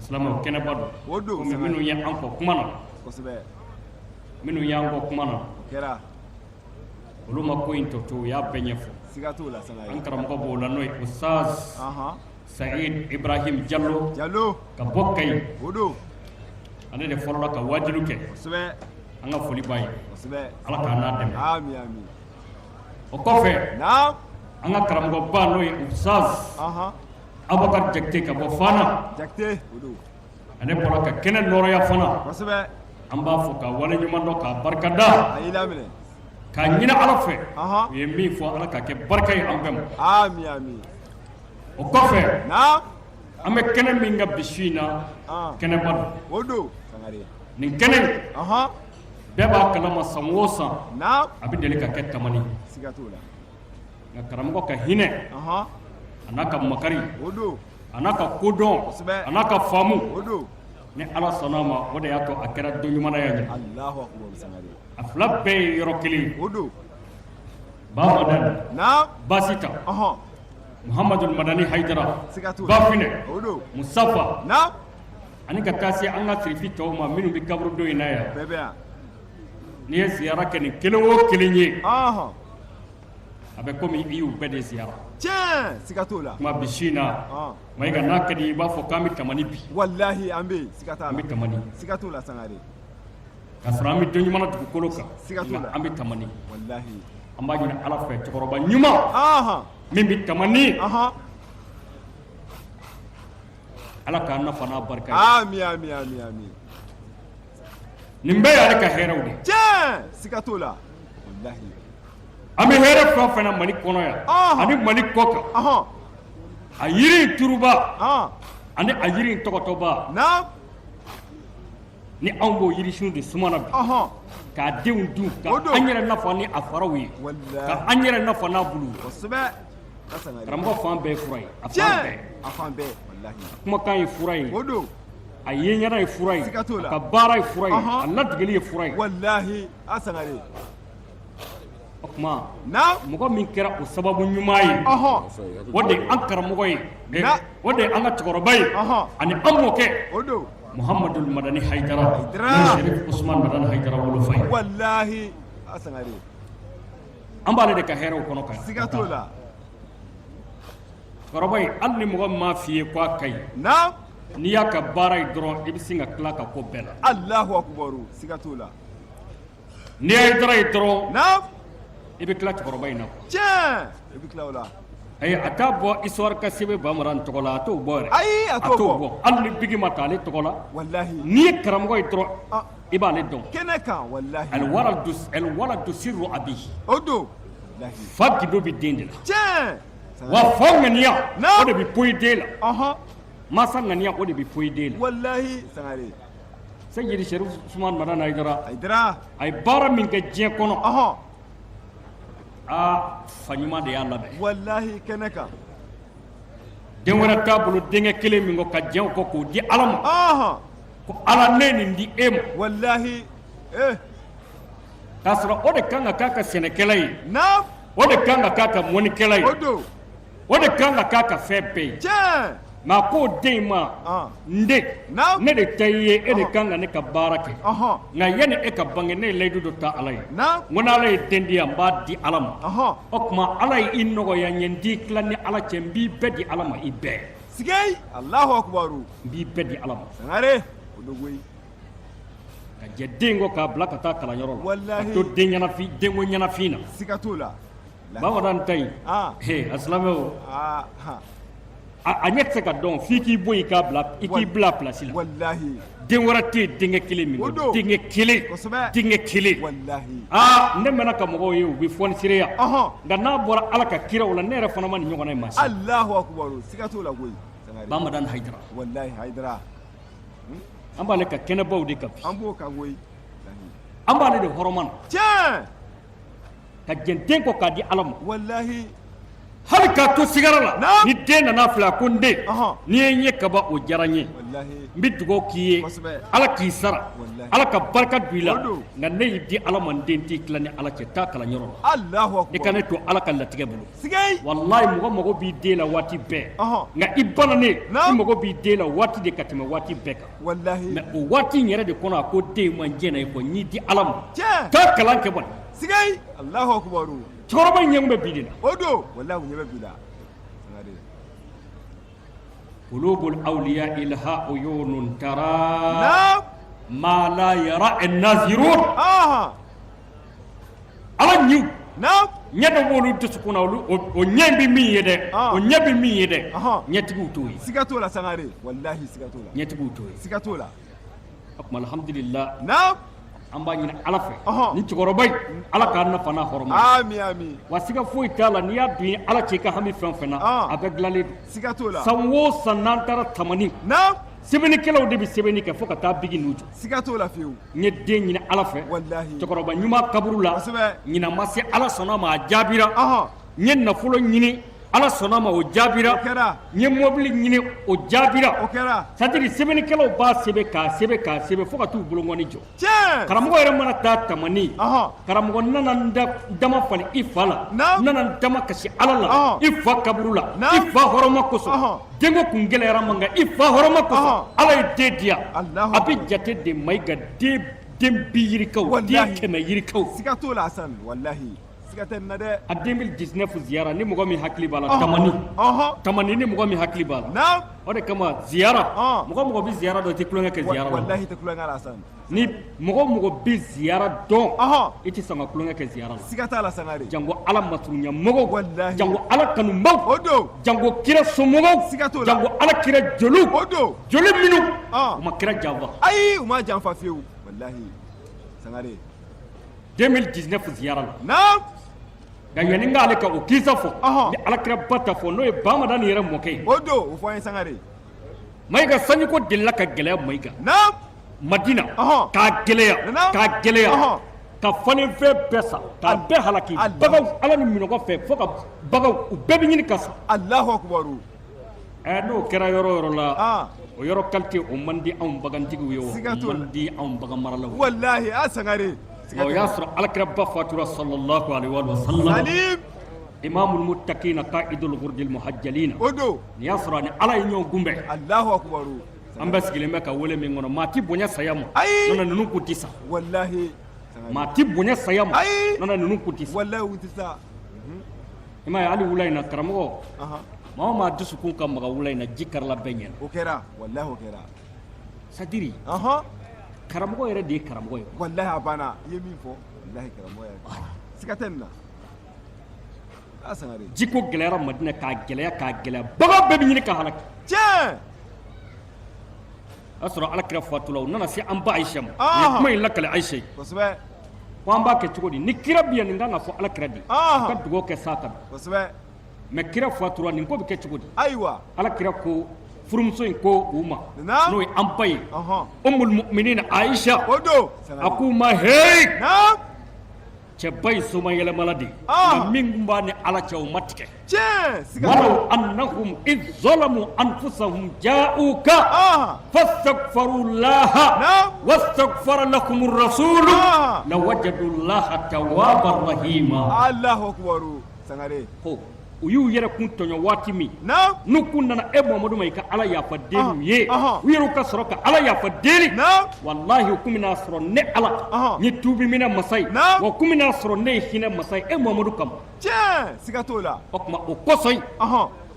Silamɛw kɛnɛba don. O don. Komi minnu ye an kɔn kuma na. Kosɛbɛ. Minnu y'an kɔn kuma na. O kɛra. Olu ma ko in tɔ to u y'a bɛɛ ɲɛfɔ. Siga t'o la Sangare. An karamɔgɔ b'o la n'o ye Ustaz. Ɔhɔn. Saïd Ibrahim Jalo. Jalo. Ka bɔ Kayi. O don. Ale de fɔlɔla ka waajuli kɛ. Kosɛbɛ. An ka foli b'a ye. Kosɛbɛ. Ala k'an n'a dɛmɛ. Ami ami. O kɔfɛ. Naam. An ka karamɔgɔba n'o ye Ustaz. Ɔhɔn. Abubakar Jakite ka bɔ Fana. Jakite o don. Ale bɔra ka kɛnɛ nɔrɔya fana. Kosɛbɛ. An b'a fo k'a waleɲuman dɔn k'a barikada. A y'i laminɛ. K'a ɲini Ala fɛ. Ɔhɔn. U ye min fɔ Ala k'a kɛ barika ye an bɛɛ ma. Ami ami. O kɔfɛ. Naam. An bɛ kɛnɛ min kan bi su in na. Kɛnɛba don. O don Sangare. Nin kɛnɛ in. Ɔhɔn. Bɛɛ b'a kalama san o san. Naam. A bɛ deli ka kɛ Tamani. Siga t'o la. Nka karamɔgɔ ka hinɛ. Ɔhɔn. A n'a ka makari. O don. A n'a ka kodɔn. Kosɛbɛ. A n'a ka faamu. O don. Ni Ala sɔnna a ma o de y'a to a kɛra don ɲuman na yan. Alahu akubaru Sangare. A fila bɛɛ ye yɔrɔ kelen ye. O don. Ba Madani. Naam. Basita. Ɔhɔn. Muhamadu Madani Hayidara. Siga t'o la. Bafinɛ. O don. Musafa. Naam. Ani ka taa se an ka sirifi tɔw ma minnu bɛ kaburudo in na yan. Bɛɛ bɛ yan. N'i ye ziyara kɛ nin kelen o kelen ye. Ɔhɔn. A bɛ komi i y'u bɛɛ de ziyara. Tiɲɛ, siga t'o la. Kuma bi su in na, Mayiga, n'a ka di i b'a fɔ k'an bɛ Tamani bi. Walahi, an bɛ yen, siga t'a la. An bɛ Tamani. Siga t'o la, Sangare. K'a sɔrɔ an bɛ don ɲuman na dugukolo kan. Siga t'o la. An bɛ Tamani. Walahi. An b'a ɲini Ala fɛ, cɛkɔrɔba ɲuman min bɛ Tamani. Ala k'an nafa n'a barika ye. Ami, ami, ami, ami. Nin bɛɛ y'ale ka hɛrɛw de ye. Tiɲɛ, siga t'o la. Walahi. An bɛ hɛrɛ fɛn o fɛn na Mali kɔnɔ yan, ani Mali kɔ kan, a yiri in turuba ani a yiri in tɔgɔtɔba, ni anw b'o yirisun de suma na bi, k'a denw dun, ka an yɛrɛ nafa ni a faraw ye, ka an yɛrɛ nafa n'a bulu ye. Karamɔgɔ fan bɛɛ ye fura ye, a fan bɛɛ. A fan bɛɛ, walahi. Kumakan ye fura ye. O don. A ye ɲɛna ye fura ye. Siga t'o la. A ka baara ye fura ye. A latigɛli ye fura ye. Walahi, a Sangare. O tuma, Naamu. mɔgɔ min kɛra o sababu ɲuman ye, o de ye an karamɔgɔ ye, o de ye an ka cɛkɔrɔba ye, ani an mɔkɛ. O don. Muhamadul Madani Hayidara. Hayidara. Sherif Usman Madani Hayidara wolofa ye. Walahi, a Sangare. An b'ale de ka hɛrɛw kɔnɔ kan. Siga t'o la. Cɛkɔrɔba in, hali ni mɔgɔ min m'a f'i ye k'a ka ɲi. Naamu. N'i y'a ka baara ye dɔrɔn, i bɛ sin ka tila ka ko bɛɛ la. Alahu akubaru, siga t'o la. N'i ye Hayidara ye dɔrɔn. Naamu. I bɛ tila cɛkɔrɔba in na quoi. Tiɲɛ, i bɛ tila o la. Ayi, a t'a bɔ histoire ka sɛbɛn Bamanan tɔgɔ la, a t'o bɔ yɛrɛ. Ayi, a t'o bɔ. Hali ni bigi ma ta ale tɔgɔ la. Walahi. N'i ye karamɔgɔ ye dɔrɔn, i b'ale dɔn. Kɛnɛ kan, walahi. Alwaladu sirru abihi. O don. Walahi. Fa gindo bɛ den de la. Tiɲɛ. Wa fa ŋaniya, o de bɛ poyi den la. Masa ŋaniya, o de bɛ poyi den la. Walahi, Sangare. Seyidi Sherif Usman Madani Hayidara. Hayidara. A ye baara min kɛ diɲɛ kɔnɔ. Aa, fa ɲuman de y'a labɛn. Walahi, kɛnɛ kan. Den wɛrɛ t'a bolo denkɛ kelen min kɔ ka jɛn o kɔ k'o di Ala ma. Ko Ala, ne nin di e ma. Walahi. Eh. K'a sɔrɔ o de kan ka k'a ka sɛnɛkɛla ye. Naam. O de kan ka k'a ka mɔnikɛla ye. O don. O de kan ka k'a ka fɛn bɛɛ ye. Tiɲɛ. Mais a k'o den in ma, n den, ne de ta i ye, e de kan ka ne ka baara kɛ, nka yanni e ka bange, ne ye layidu dɔ ta Ala ye, n ko n'Ala ye den di yan, n b'a di Ala ma, o tuma Ala ye i nɔgɔya n ye, n t'i tila ni Ala cɛ, n b'i bɛɛ di Ala ma, i bɛɛ. Sigei, Alahu akubaru. N b'i bɛɛ di Ala ma. Sangare, o don koyi. Ka jɛ den kɔ k'a bila ka taa kalanyɔrɔ la, Walahi. ka to den ɲɛnafin, denko ɲɛnafin na. Siga t'o la. Bamanan ta yen, a silamɛw, a ɲɛ tɛ se ka dɔn f'i k'i bɔ yen k'a bila i k'i bila place la, walahi, den wɛrɛ tɛ yen denkɛ kelen min kɔ denkɛ kelen, denkɛ kelen, walahi, aa ne mɛnna ka mɔgɔw ye u bɛ fɔnisireya, nka n'a bɔra Ala ka kiraw la ne yɛrɛ fana ma nin ɲɔgɔnna ye maa si la. Alahu akubaru siga t'o la koyi. Bamanan Hayidara, walahi Hayidara, an b'ale ka kɛnɛbaw de kan bi, an b'o kan koyi, an b'ale de hɔrɔma na, tiɲɛ. Ka jɛn den kɔ k'a di Ala ma walahi hali k'a to sigara la ni den nana filɛ a ko n den n'i ye n ye kaban o diyara n ye n bɛ dugawu k'i ye Ala k'i sara Ala ka barika don i la nka ne y'i di Ala ma n den t'i tila ni Ala cɛ taa kalanyɔrɔ la i ka ne to Ala ka latigɛ bolo walahi mɔgɔ mago b'i den la waati bɛɛ nka i bananen i mago b'i den la waati de ka tɛmɛ waati bɛɛ kan walahi mais o waati in yɛrɛ de kɔnɔ a ko den ma n jɛnna i kɔ n y'i di Ala ma taa kalan kɛ bani Sigei Alahu akubaru cɛkɔrɔba in ɲɛ bɛ bi de la o don walahi u ɲɛ bɛ bi la Sangare qulubul awliya laha uyunun tara naam ma la yara an-nazirun ala ɲiw naam ɲɛ dɔ b'olu dusukun na olu o ɲɛ bɛ min ye dɛ o ɲɛ bɛ min ye dɛ ɲɛtigiw t'o ye siga t'o la Sangare walahi siga t'o la ɲɛtigiw t'o ye siga t'o la o tuma alhamdulillah naam an b'a ɲini Ala fɛ ni cɛkɔrɔba in Ala k'a nafa n'a hɔrɔma ami ami wa siga foyi t'a la n'i y'a don i Ala cɛ i ka hami fɛn o fɛn na a bɛɛ dilanlen don siga t'o la san o san n'an taara Tamani naam sɛbɛnnikɛlaw de bɛ sɛbɛnni kɛ fo ka taa bigi ninnu jɔ siga t'o la fiyewu n ye den ɲini Ala fɛ walahi cɛkɔrɔba ɲuman kaburu la kosɛbɛ ɲinan ma se Ala sɔnna ma a jaabira n ye nafolo ɲini Ala sɔnna ma o jaabira o kɛra n ye mobili ɲini o jaabira o kɛra c'est à dire sɛbɛnnikɛlaw b'a sɛbɛn k'a sɛbɛn k'a sɛbɛn fo ka t'u bolokɔni jɔ tiɲɛ karamɔgɔ yɛrɛ mana taa Tamani karamɔgɔ nana n dama falen i fa la n nana n dama kasi Ala la i fa kaburu la i fa hɔrɔma kosɔn denko kun gɛlɛyara ma nka i fa hɔrɔma kosɔn Ala ye den di yan a bɛ jate de Mayiga den bi yirikaw den kɛmɛ yirikaw siga t'o la Asan walahi. Siga tɛ nin na dɛ. A 2019 ziyara ni mɔgɔ min hakili b'a la tamani tamani ni mɔgɔ min hakili b'a la naam o de kama ziyara mɔgɔ mɔgɔ bɛ ziyara dɔn i tɛ tulonkɛ kɛ ziyara la walahi i tɛ tulonkɛ la Asan ni mɔgɔ mɔgɔ bɛ ziyara dɔn i tɛ sɔn ka tulonkɛ kɛ ziyara la siga t'a la Sangare janko ala masurunya mɔgɔw walahi janko ala kanubaw o don janko kira somɔgɔw siga t'o la janko ala kira joliw o don joli minnu u ma kira janfa ayi u ma janfa fiyewu walahi Sangare 2019 ziyara la naam nka yanni n k'ale ka o kisa fɔ ni alakiraba ta fɔ n'o ye Bamadani yɛrɛ mɔkɛ ye o don o fɔ an ye Sangare Mayiga sanjiko delila ka gɛlɛya Mayiga naam Madina k'a gɛlɛya k'a gɛlɛya ka falenfɛn bɛɛ sa k'a bɛɛ halaki baganw ala ni minɔgɔ fɛ fo ka baganw u bɛɛ bɛ ɲini ka sa Alahu akubaru ɛ n'o kɛra yɔrɔ o yɔrɔ la o yɔrɔ qualité o man di anw bagantigiw ye o man di anw bagan maralaw ye walahi a Sangare o y'a sɔrɔ alakiraba fatura sallallahu alaihi wa sallam imamul muttaqina qaidul ghurdil muhajjalina o don nin y'a sɔrɔ a ni ala ye ɲɔgɔn kunbɛn Alahu akubaru an bɛɛ sigilen bɛ ka wele min kɔnɔ maa ti bonya saya ma ayi n'o tɛ ninnu kun ti sa walahi maa ti bonya saya ma ayi n'o tɛ ninnu kun ti sa walahi u ti sa i m'a ye hali wula in na karamɔgɔ maa o maa dusukun ka maga wula in na ji karila bɛɛ ɲɛ na o kɛra walahi o kɛra c'est-à-dire karamɔgɔ yɛrɛ de ye karamɔgɔ ye walahi a banna i ye min fɔ walahi karamɔgɔ yɛrɛ siga tɛ nin na a Sangare jiko gɛlɛyara Madina k'a gɛlɛya k'a gɛlɛya bagan bɛɛ bɛ ɲini ka halaki tiɲɛ o y'a sɔrɔ ala kira fatula u nana se an ba Ayisa ma u ye kuma in lakale Ayisa ye kosɛbɛ ko an b'a kɛ cogo di ni kira bɛ yan nin kan ka fɔ ala kira de a ka dugawu kɛ sa ka na kosɛbɛ mais kira fatura nin ko bɛ kɛ cogo di ayiwa ala kira ko furumuso in ko u ma n'o ye an ba ye umul mu'minin Ayisa o don a k'u ma hey naam cɛba in somayɛlɛmala de nka min tun b'a ni ala cɛ o ma tigɛ tiɲɛ walaw annahum iz zalamu anfusahum ja'uka fastaghfaru llaha wastaghfara lakum rasulu lawajadu llaha tawwaban rahima Allahu akbar Sangare ko u y'u yɛrɛ kun tɔɲɔ waati min n'u kun nana e Mamadu ma i ka Ala yafa deli u ye u yɛrɛ ka sɔrɔ ka Ala yafa deli walahi u kun bɛn'a sɔrɔ ne Ala n ye tuubi minɛ masa ye wa u kun bɛn'a sɔrɔ ne ye hinɛ masa ye e Mamadu kama tiɲɛ siga t'o la o tuma o kosɔn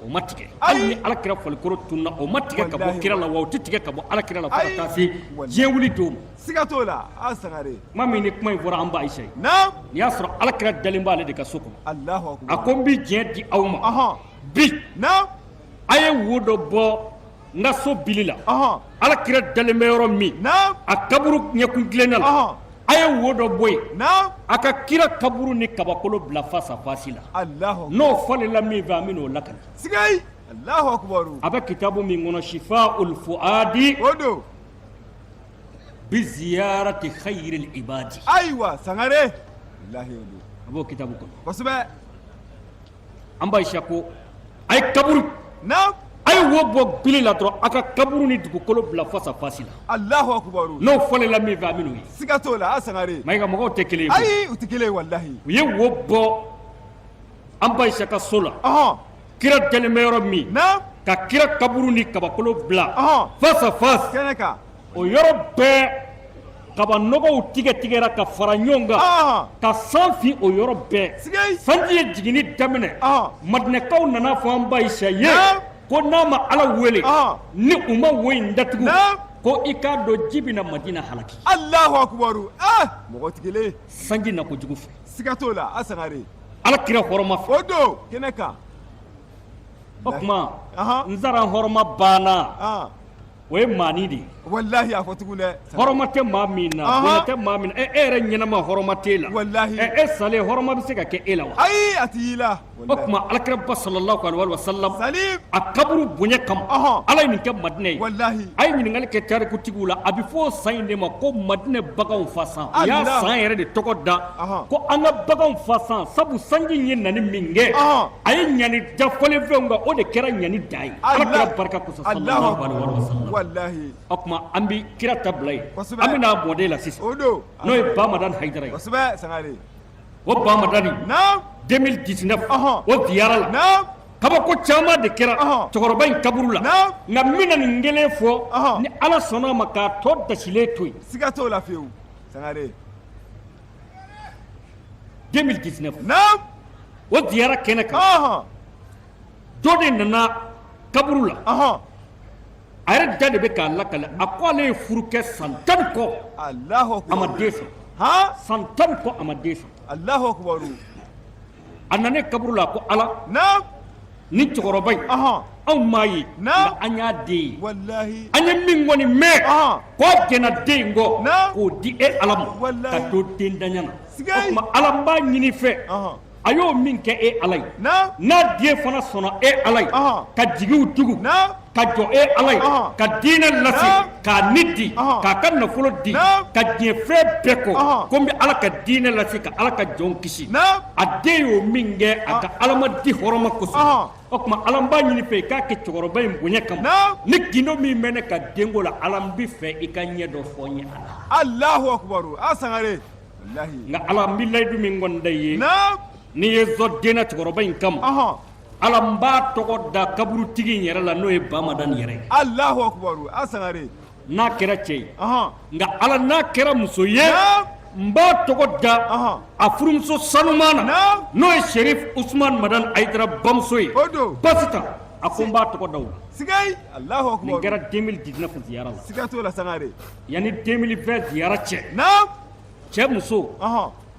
o ma tigɛ hali ni ala kira farikolo tununna o ma tigɛ ka bɔ kira la wa o tɛ tigɛ ka bɔ ala kira la fo ka taa se diɲɛ wuli don ma siga t'o la a Sangare tuma min ni kuma in fɔra an ba Ayisa ye naamu nin y'a sɔrɔ ala kira dalen b'ale de ka so kɔnɔ Alahu akubar a ko n bɛ diɲɛ di aw ma bi naamu a ye wo dɔ bɔ n ka so bili la ala kira dalen bɛ yɔrɔ min naamu a kaburu ɲɛkun tilenna la a ye wo dɔ bɔ yen naamu a ka kira kaburu ni kabakolo bila face à face la Alahu n'o falenla min fɛ an bɛ n'o lakali sigayi Alahu akubar a bɛ kitabu min kɔnɔ shifaul fuadi o don bi ziyarati khayril ibadi ayiwa Sangare walahi o don a b'o kitabu kɔnɔ kosɛbɛ an ba Ayisa ko a ye kaburu naamu a ye wo bɔ bili la dɔrɔn a ka kaburu ni dugukolo bila face à face la Alahu akubar n'o falenla min fɛ an bɛ n'o ye siga t'o la a Sangare Mayiga mɔgɔw tɛ kelen ye ayi u tɛ kelen ye walahi u ye wo bɔ an ba Ayisa ka so la ɔhɔn kira dalen bɛ yɔrɔ min naamu ka kira kaburu ni kabakolo bila ɔhɔn face à face kɛnɛ kan o yɔrɔ bɛɛ kaba nɔgɔw tigɛ tigɛra ka fara ɲɔgɔn kan ɔhɔn ka san fin o yɔrɔ bɛɛ sigayi sanji ye jiginni daminɛ ɔhɔn madinɛkaw nana fɔ an ba Ayisa ye Naam. ko n'a ma ala wele Ɔhɔn. ni u ma wo in datugu Naam. ko i k'a dɔn ji bɛna madina halaki Alahu akubar ah mɔgɔ tɛ kelen ye sanji na kojugu fɛ siga t'o la a Sangare ala kira hɔrɔma fɛ o don kɛnɛ kan o tuma Ahan. n sara hɔrɔma banna ah o ye maani de ye walahi a fɔ tugun dɛ hɔrɔma tɛ maa min na Ahan. bonya tɛ maa min na e e yɛrɛ ɲɛnama hɔrɔma t'e la Walahi. ɛ e salen hɔrɔma bɛ se ka kɛ e la wa ayi a ti y'i la o tuma alakiraba sallallahu alaihi wa sallam salim a kaburu bonya kama Ɔhɔn. ala ye nin kɛ madinɛ ye walahi a ye ɲininkali kɛ tarikutigiw la a bɛ fɔ o san in de ma ko madinɛ baganw fa san u y'a Allah. san yɛrɛ de tɔgɔ da Ɔhɔn. ko an ka baganw fa san sabu sanji in ye nani min kɛ Ɔhɔn. a ye ɲani da falenfɛnw kan o de kɛra ɲani dan ye ala Allah. kira barika kosɔn Allahu sallallahu alaihi wa sallam walahi o tuma an bɛ kira ta bila yen Kosɛbɛ. an bɛ n'a mɔden la sisan o don n'o ye bamadani hayidara ye kosɛbɛ Sangare o bamadani naam 2019 Ɔhɔn. o ziyara la naam kabako caman de kɛra Ɔhɔn. cɛkɔrɔba in kaburu la Naam. nka n bɛna nin kelen fɔ Ɔhɔn. ni ala sɔnna a ma k'a tɔ dasilen to yen siga t'o la fiyewu Sangare 2019 o ziyara kɛnɛ kan dɔ de nana kaburu la a yɛrɛ da de bɛ k'a lakale a ko ale ye furu kɛ san 10 ni kɔ a ma den sɔrɔ san 10 ni kɔ a ma den sɔrɔ a nana kaburu la a ko ala ni cɛkɔrɔba in anw m'a ye nka an y'a den ye an ye min kɔni mɛn k'o jɛnna den in kɔ k'o di e ala ma ka to dentanya na o tuma ala n b'a ɲini fɛ a y'o min kɛ e ala ye n'a den fana sɔnna e ala ye ka jigiw tugu ka jɔ e ala ye ka diinɛ lase k'a ni di k'a ka nafolo di ka diɲɛ fɛn bɛɛ kɔ ko n bɛ ala ka diinɛ lase ka ala ka jɔnw kisi a den y'o min kɛ a ka alamadi hɔrɔma kosɔn o tuma ala n b'a ɲini fɛ i k'a kɛ cɛkɔrɔba in bonya kama ni gindo min bɛ ne ka denko la ala n bɛ fɛ i ka ɲɛ dɔ fɔ n ye a la Alahu akubaru a Sangare nka ala n bɛ layidu min kɔni da i ye n'i ye zɔ den na cɛkɔrɔba in kama ala n b'a tɔgɔ da kaburutigi in yɛrɛ la n'o ye Bamadani yɛrɛ ye Alahu akubaru a Sangare n'a kɛra cɛ ye nka ala n'a kɛra muso ye n b'a tɔgɔ da a furumuso sanuman na n'o ye Serif Usumani Madani Ayidara bamuso ye Basitan a ko n b'a tɔgɔ da o la nin kɛra 2019 ziyara la siga t'o la Sangare yanni 2020 ziyara cɛ cɛ muso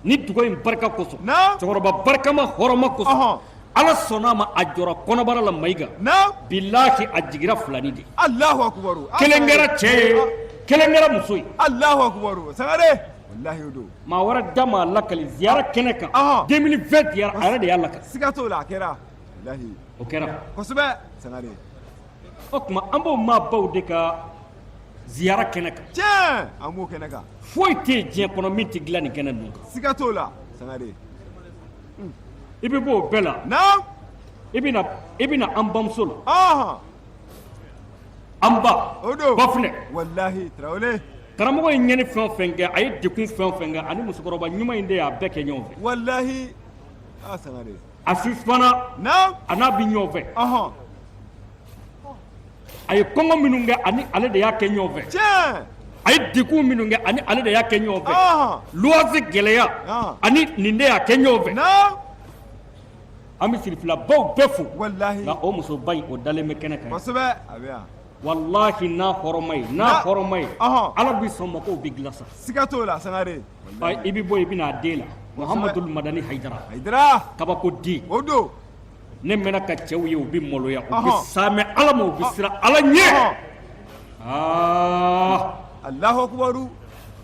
ni duga in barika kosɔn cɛkɔrɔba barikama hɔrɔma kosɔn ala sɔnna a ma a jɔra kɔnɔbara la Mayiga bilahi a jigira filani de Alahu akubaru kelen kɛra cɛ ye kelen kɛra muso ye Alahu akubaru Sangare walahi o don maa wɛrɛ da m'a lakali ziyara kɛnɛ kan 2020 ziyara a yɛrɛ de y'a lakali siga t'o la a kɛra walahi o kɛra kosɛbɛ Sangare o tuma an b'o maabaw de ka ziyara kɛnɛ kan tiɲɛ an b'o kɛnɛ kan foyi tɛ yen diɲɛ kɔnɔ min tɛ dilan nin kɛnɛ ninnu kan siga t'o la Sangare i bɛ bɔ o bɛɛ la naam i bɛ na i bɛ na an bamuso la ɔhɔn an ba o don Bafunɛ walahi Tarawele karamɔgɔ ye ɲɛni fɛn o fɛn kɛ a ye degun fɛn o fɛn kɛ ani musokɔrɔba ɲuman in de y'a bɛɛ kɛ ɲɔgɔn fɛ walahi a Sangare a si fana naam a n'a bɛ ɲɔgɔn fɛ ɔhɔn a ye kɔngɔ minnu kɛ ani ale de y'a kɛ ɲɔgɔn fɛ tiɲɛ a ye degun minnu kɛ ani ale de y'a kɛ ɲɔgɔn fɛ ɔhɔn luwanse gɛlɛya Ɔn. ani nin de y'a kɛ ɲɔgɔn fɛ naam an bɛ sirifilabaw bɛɛ fo walahi nka o musoba in o dalen bɛ kɛnɛ kan kosɛbɛ a bɛ yan walahi n'a hɔrɔma ye n'a Na- hɔrɔma ye Ɔhɔn. ala bɛ sɔn makow bɛ dilan sa siga t'o la Sangare i bɛ bɔ i bɛ n'a den la Muhamadul Madani Hayidara Hayidara kabako den o don ne mɛnna ka cɛw ye u bɛ maloya u bɛ Ɔhɔn. saamɛ ala ma u bɛ siran ala ɲɛ Ɔhɔn. aa Alahu akubaru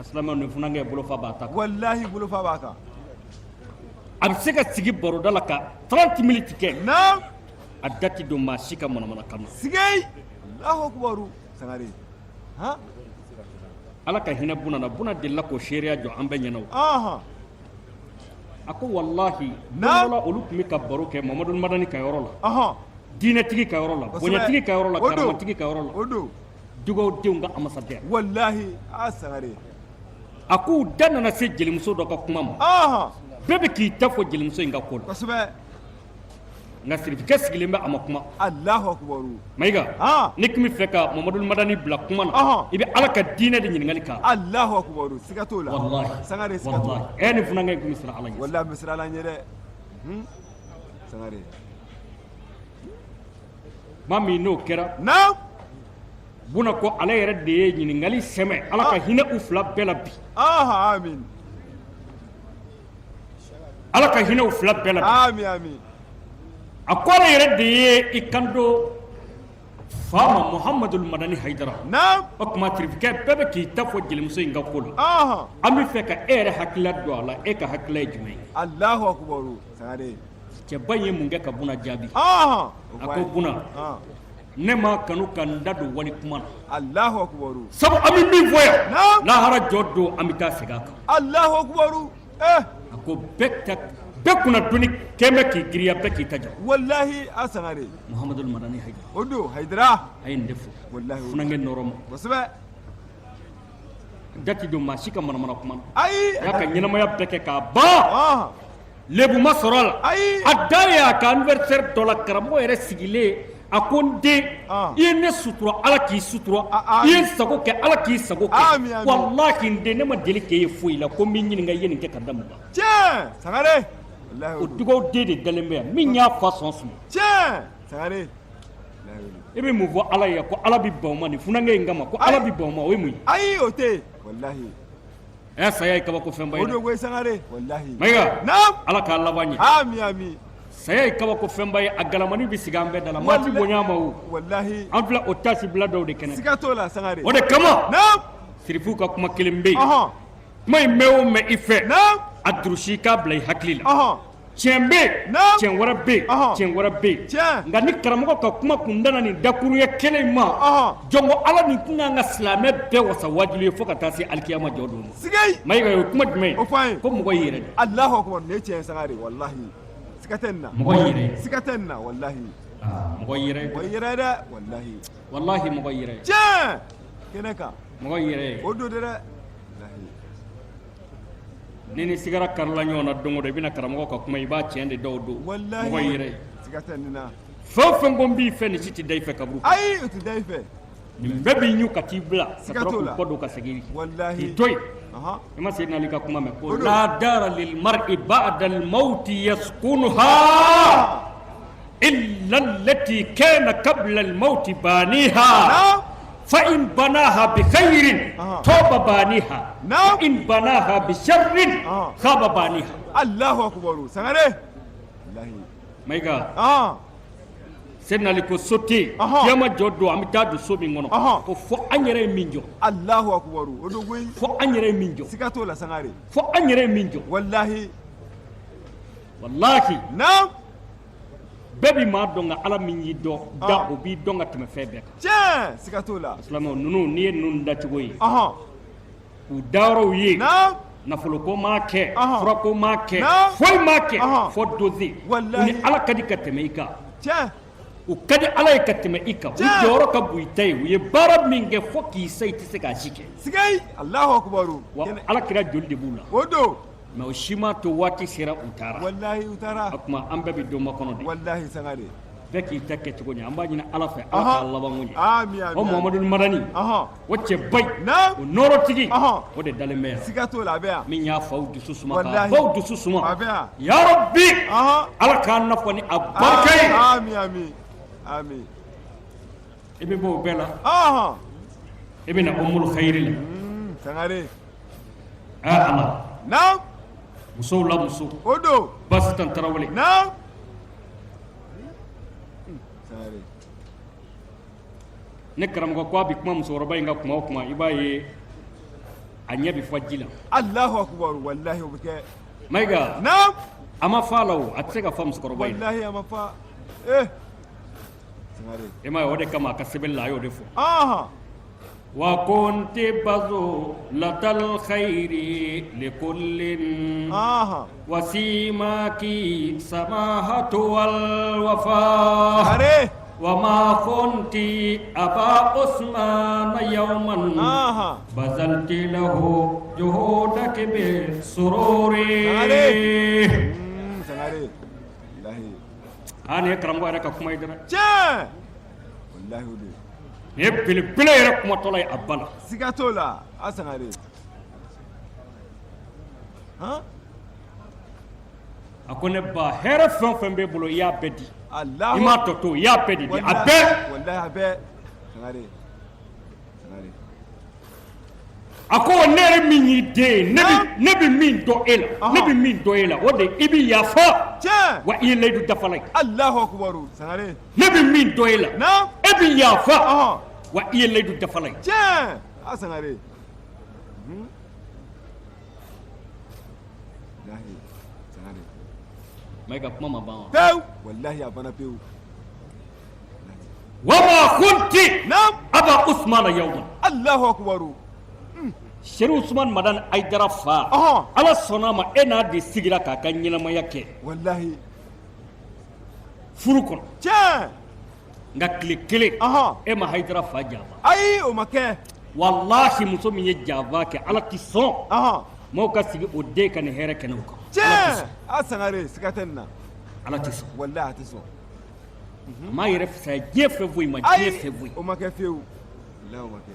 silamɛw nin funankɛ bolofa b'a ta kan. walahi bolofa b'a kan a bɛ se ka sigi baroda la ka 30 minutes kɛ naam a da tɛ don maa si ka manamanakan na sigei Alahu akubaru Sangare han ala ka hinɛ Buna na Buna delila k'o seereya jɔ an bɛɛ ɲɛna o ɔhɔn a ko walahi don Naam. dɔ la olu tun bɛ ka baro kɛ Mamadu Madani ka yɔrɔ la ɔhɔn diinɛtigi ka yɔrɔ la Kosɛbɛ. bonyatigi ka yɔrɔ la O don. karamatigi ka yɔrɔ la o don dugawudenw ka ambassadeur walahi a Sangare a k'u da nana se jelimuso dɔ ka kuma ma ɔhɔn bɛɛ bɛ k'i ta fɔ jelimuso in ka ko la kosɛbɛ nka sirifikɛ sigilen bɛ a ma kuma Alahu akubaru Mayiga Han. ne tun bɛ fɛ ka Mamadu Madani bila kuma na Ɔhɔn. i bɛ ala ka diinɛ de ɲininkali k'a la Alahu akubaru siga t'o la walahi Sangare siga t'o la walahi ɛ ni funankɛ in tun bɛ siran ala ɲɛ walahi n bɛ siran ala ɲɛ dɛ hun Sangare maa min n'o kɛra naam Buna ko ale yɛrɛ de ye ɲininkali sɛmɛ ala ka hinɛ u fila bɛɛ la bi ɔhɔn amin ala ka hinɛ u fila bɛɛ la bi amin amin a ko ale yɛrɛ de ye i kanto fa ma Muhamadul Madani Hayidara naam o tuma sirifikɛ bɛɛ bɛ k'i ta fɔ jelimuso in ka ko la ɔhɔn an bɛ fɛ ka e yɛrɛ hakilila don a la e ka hakilila ye jumɛn ye Alahu akubaru Sangare cɛba in ye mun kɛ ka Buna jaabi ɔhɔn a ko Buna ne m'a kanu ka n da don wali kuma na Alahu akubaru sabu an bɛ min fɔ yan Naam. lahara jɔ don an bɛ taa segin a kan Alahu akubaru eh a ko bɛɛ ta bɛɛ kunna doni kɛn bɛ k'i giriya bɛɛ k'i ta jɔ walahi a Sangare Muhamadul Madani Hayidara o don Hayidara a ye nin de fɔ walahi o don. funankɛ nɔrɔ ma kosɛbɛ da ti don maa si ka manamana kuma na ayi a y'a ka ɲɛnamaya bɛɛ kɛ k'a ban lebu ma sɔrɔ a la Ayi. a dan ye a ka anniversaire dɔ la karamɔgɔ yɛrɛ sigilen A ko n den Ah. i ye ne sutura ala k'i sutura Ah, ah, i ye n sago kɛ ala k'i sago kɛ Ami, ami. walahi n den ne ma deli k'e ye foyi la ko n b'i ɲininka i ye nin kɛ ka da mun kan Tiɲɛ Sangare. Walahi o o don. dugawu den de dalen bɛ yan min y'a fa sɔn suma Tiɲɛ Sangare. Walahi o don. i bɛ mun fɔ ala ye ko ala bɛ ban o ma nin funankɛ in kama ko ala bɛ ban o ma o ye mun ye Ayi o tɛ yen. Walahi. Ɛ saya ye kabako fɛnba ye O don koyi Sangare. Walahi. Mayiga. Naam. Ala k'a laban ɲɛ. Ami ami. Saya ye kabako fɛnba ye a galamani bɛ sigi an bɛɛ da la maa ti bonya a ma o. Walahi. An filɛ o taasibila dɔw de kɛnɛ. Siga t'o la Sangare. O de kama. Naam. Sirifuw ka kuma kelen bɛ yen. Ɔhɔn. Kuma in mɛn o mɛn i fɛ. Naam. A durusi i k'a bila i hakili la. Ɔhɔn. Tiɲɛ bɛ yen. Naam. Tiɲɛ wɛrɛ bɛ yen. Ɔhɔn. Tiɲɛ wɛrɛ bɛ yen. Tiɲɛ. Nka ni karamɔgɔ ka kuma kun danna nin dakuruɲɛ kelen in ma. Ɔhɔn. Jɔn ko Ala nin tun kan ka silamɛ bɛɛ wasa waajuli ye fo ka taa se alikiyama jɔ don ma. Sigayi. Mayiga o ye kuma jumɛn ye? O fɔ an ye. Ko mɔgɔ y'i yɛrɛ de. Alahu akubar nin ye tiɲɛ ye Sangare walahi. Siga tɛ nin na. Mɔgɔ y'i yɛrɛ ye. Siga tɛ nin na walahi. Aa mɔgɔ y'i yɛrɛ ye. Mɔgɔ y'i yɛrɛ ye dɛ walahi. Walahi mɔgɔ y'i yɛrɛ ye. Tiɲɛ. Kɛnɛ kan. Mɔgɔ y'i yɛrɛ ye. O don dɛ. Walahi. Ni ni sigara karila ɲɔgɔn na don o don i bɛna karamɔgɔ ka kuma i b'a tiɲɛ de dɔw don. Walahi. Mɔgɔ y'i yɛrɛ ye. Siga tɛ nin na. Fɛn o fɛn ko n b'i fɛ nin si tɛ da i fɛ kaburu. Ayi o tɛ da i fɛ. Nin bɛɛ b'i ɲun ka t'i bila ka Siga sɔrɔ t'o k'u la. kɔ don ka segin Walahi. k'i to yen. Ɔhɔn. I ma Seydina Ali ka kuma mɛn ko O don. la dara lil mar'i ba'da al mawti yaskunuha illa allati kana qabla al mawti baniha. Naam. Fa in banaha bi khairin Aha. taba baniha. Naam. Wa in banaha bi sharrin Aha. khaba baniha. Alahu akubar Sangare. Walahi. Mayiga. Ɔhɔn. Seydina Ali ko so tɛ yen Ɔhɔn. kiyama jɔ don an bɛ taa don so min kɔnɔ Ɔhɔn. ko fo an yɛrɛ ye min jɔ Alahu akubar o don koyi. fo an yɛrɛ ye min jɔ Siga t'o la Sangare. fo an yɛrɛ ye min jɔ Walahi. walahi Naam. bɛɛ bi maa dɔn nka ala min y'i dɔn da Ah. o b'i dɔn ka tɛmɛ fɛn bɛɛ kan Tiɲɛ. Siga t'o la. silamɛw ninnu n'i ye ninnu dacogo ye Ɔhɔn. k'u dayɔrɔw ye Naam. nafoloko m'a kɛ Ɔhɔn. furako m'a kɛ Naam. foyi m'a kɛ Ɔhɔn. fo doze Walahi. u ni ala ka di ka tɛmɛ i kan Tiɲɛ. u ka di ala ye ka tɛmɛ i kan u Tiɲɛ. jɔyɔrɔ ka bon i ta ye u ye baara min kɛ fo k'i sa i tɛ se k'a si kɛ Sigayi. Alahu akubar. wa Kɛnɛ. ala kira joli de b'u la O don. mais o si m'a to waati sera u taara Walahi u taara. o tuma an bɛɛ bɛ donba kɔnɔ de Walahi Sangare. bɛɛ k'i ta kɛcogo ɲɛ an b'a ɲini ala fɛ ala k'a labanko ɲɛ Ami ami. o Muhamadu Madani Ɔhɔn. o cɛba in Naam. o nɔɔrɔtigi Ɔhɔn. o de dalen bɛ yan Siga t'o la a bɛ yan. min y'a faw dusu suma k'a Walahi. baw dusu suma A bɛ yan. ya Rabbi Ɔhɔn. ala k'an nafa ni a barika ye Ami ami. Ami. i bɛ bɔ o bɛɛ la Ɔhɔn. i bɛ na Umul Khayri la Sangare. aa Ala Naam. musow la muso O don. Basitan Tarawele Naam. Sangare. ne karamɔgɔ ko a bɛ kuma musokɔrɔba in ka kuma o kuma i b'a ye a ɲɛ bɛ fa ji la Alahu akubar walahi o bɛ kɛ. Mayiga Naam. a ma fa la o a tɛ se ka fa musokɔrɔba in na Walahi a ma fa. Eh. Sangare. i m'a ye o de kama a ka sɛbɛnni la a y'o de fɔ Ɔhɔn. wa kunti bazulatal khayri likullin Ɔhɔn. wa simaki samahatu wal wafa Sangare. wa ma kunti aba usman yawman Ɔhɔn. bazalti lahu juhudaki bi sururi Sangare. Sangare. Walahi. aa nin ye karamɔgɔ yɛrɛ ka kuma ye dɛ Tiɲɛ. Walahi o don. nin ye belebele yɛrɛ kumatɔla ye a ba la Siga t'o la. A Sangare. Han. a ko ne ba hɛrɛ fɛn o fɛn b'e bolo i y'a bɛɛ di Alahu. i m'a tɔ to i y'a bɛɛ de di a bɛɛ Walahi a bɛɛ. Sangare. Sangare. a ko ne yɛrɛ min y'i den ye ne bɛ min dɔn e la ne bɛ min dɔn e la o de i bɛ yafa Tiɲɛ. wa i ye layidu dafala ye Alahu akubar Sangare. ne bɛ min dɔn e la Naam. e bɛ yafa Ɔhɔn. wa i ye layidu dafala ye Tiɲɛ. A Sangare. Walahi Sangare. Mayiga kuma ma ban wa Pewu. Walahi a banna pewu. wa ma kunti Naam. aba usmana yawman Alahu akubar. Seri Usman Madani Ayidara fa Ɔhɔn. Ala sɔnna a ma e n'a de sigira k'a ka ɲɛnamaya kɛ Walahi. furu kɔnɔ Tiɲɛ. nka tile kelen Ɔhɔn. e ma Hayidara fa janfa Ayi o ma kɛ. walahi muso min ye janfa kɛ Ala ti sɔn Ɔhɔn. maaw ka sigi o den ka nin hɛrɛ kɛnɛ kan Tiɲɛ. A Sangare siga tɛ nin na. Ala ti sɔn Walahi a tɛ sɔn. A m'a yɛrɛ fisaya diɲɛ fɛn foyi ma, diɲɛ fɛn foyi. O ma kɛ fiyewu, walahi o ma kɛ.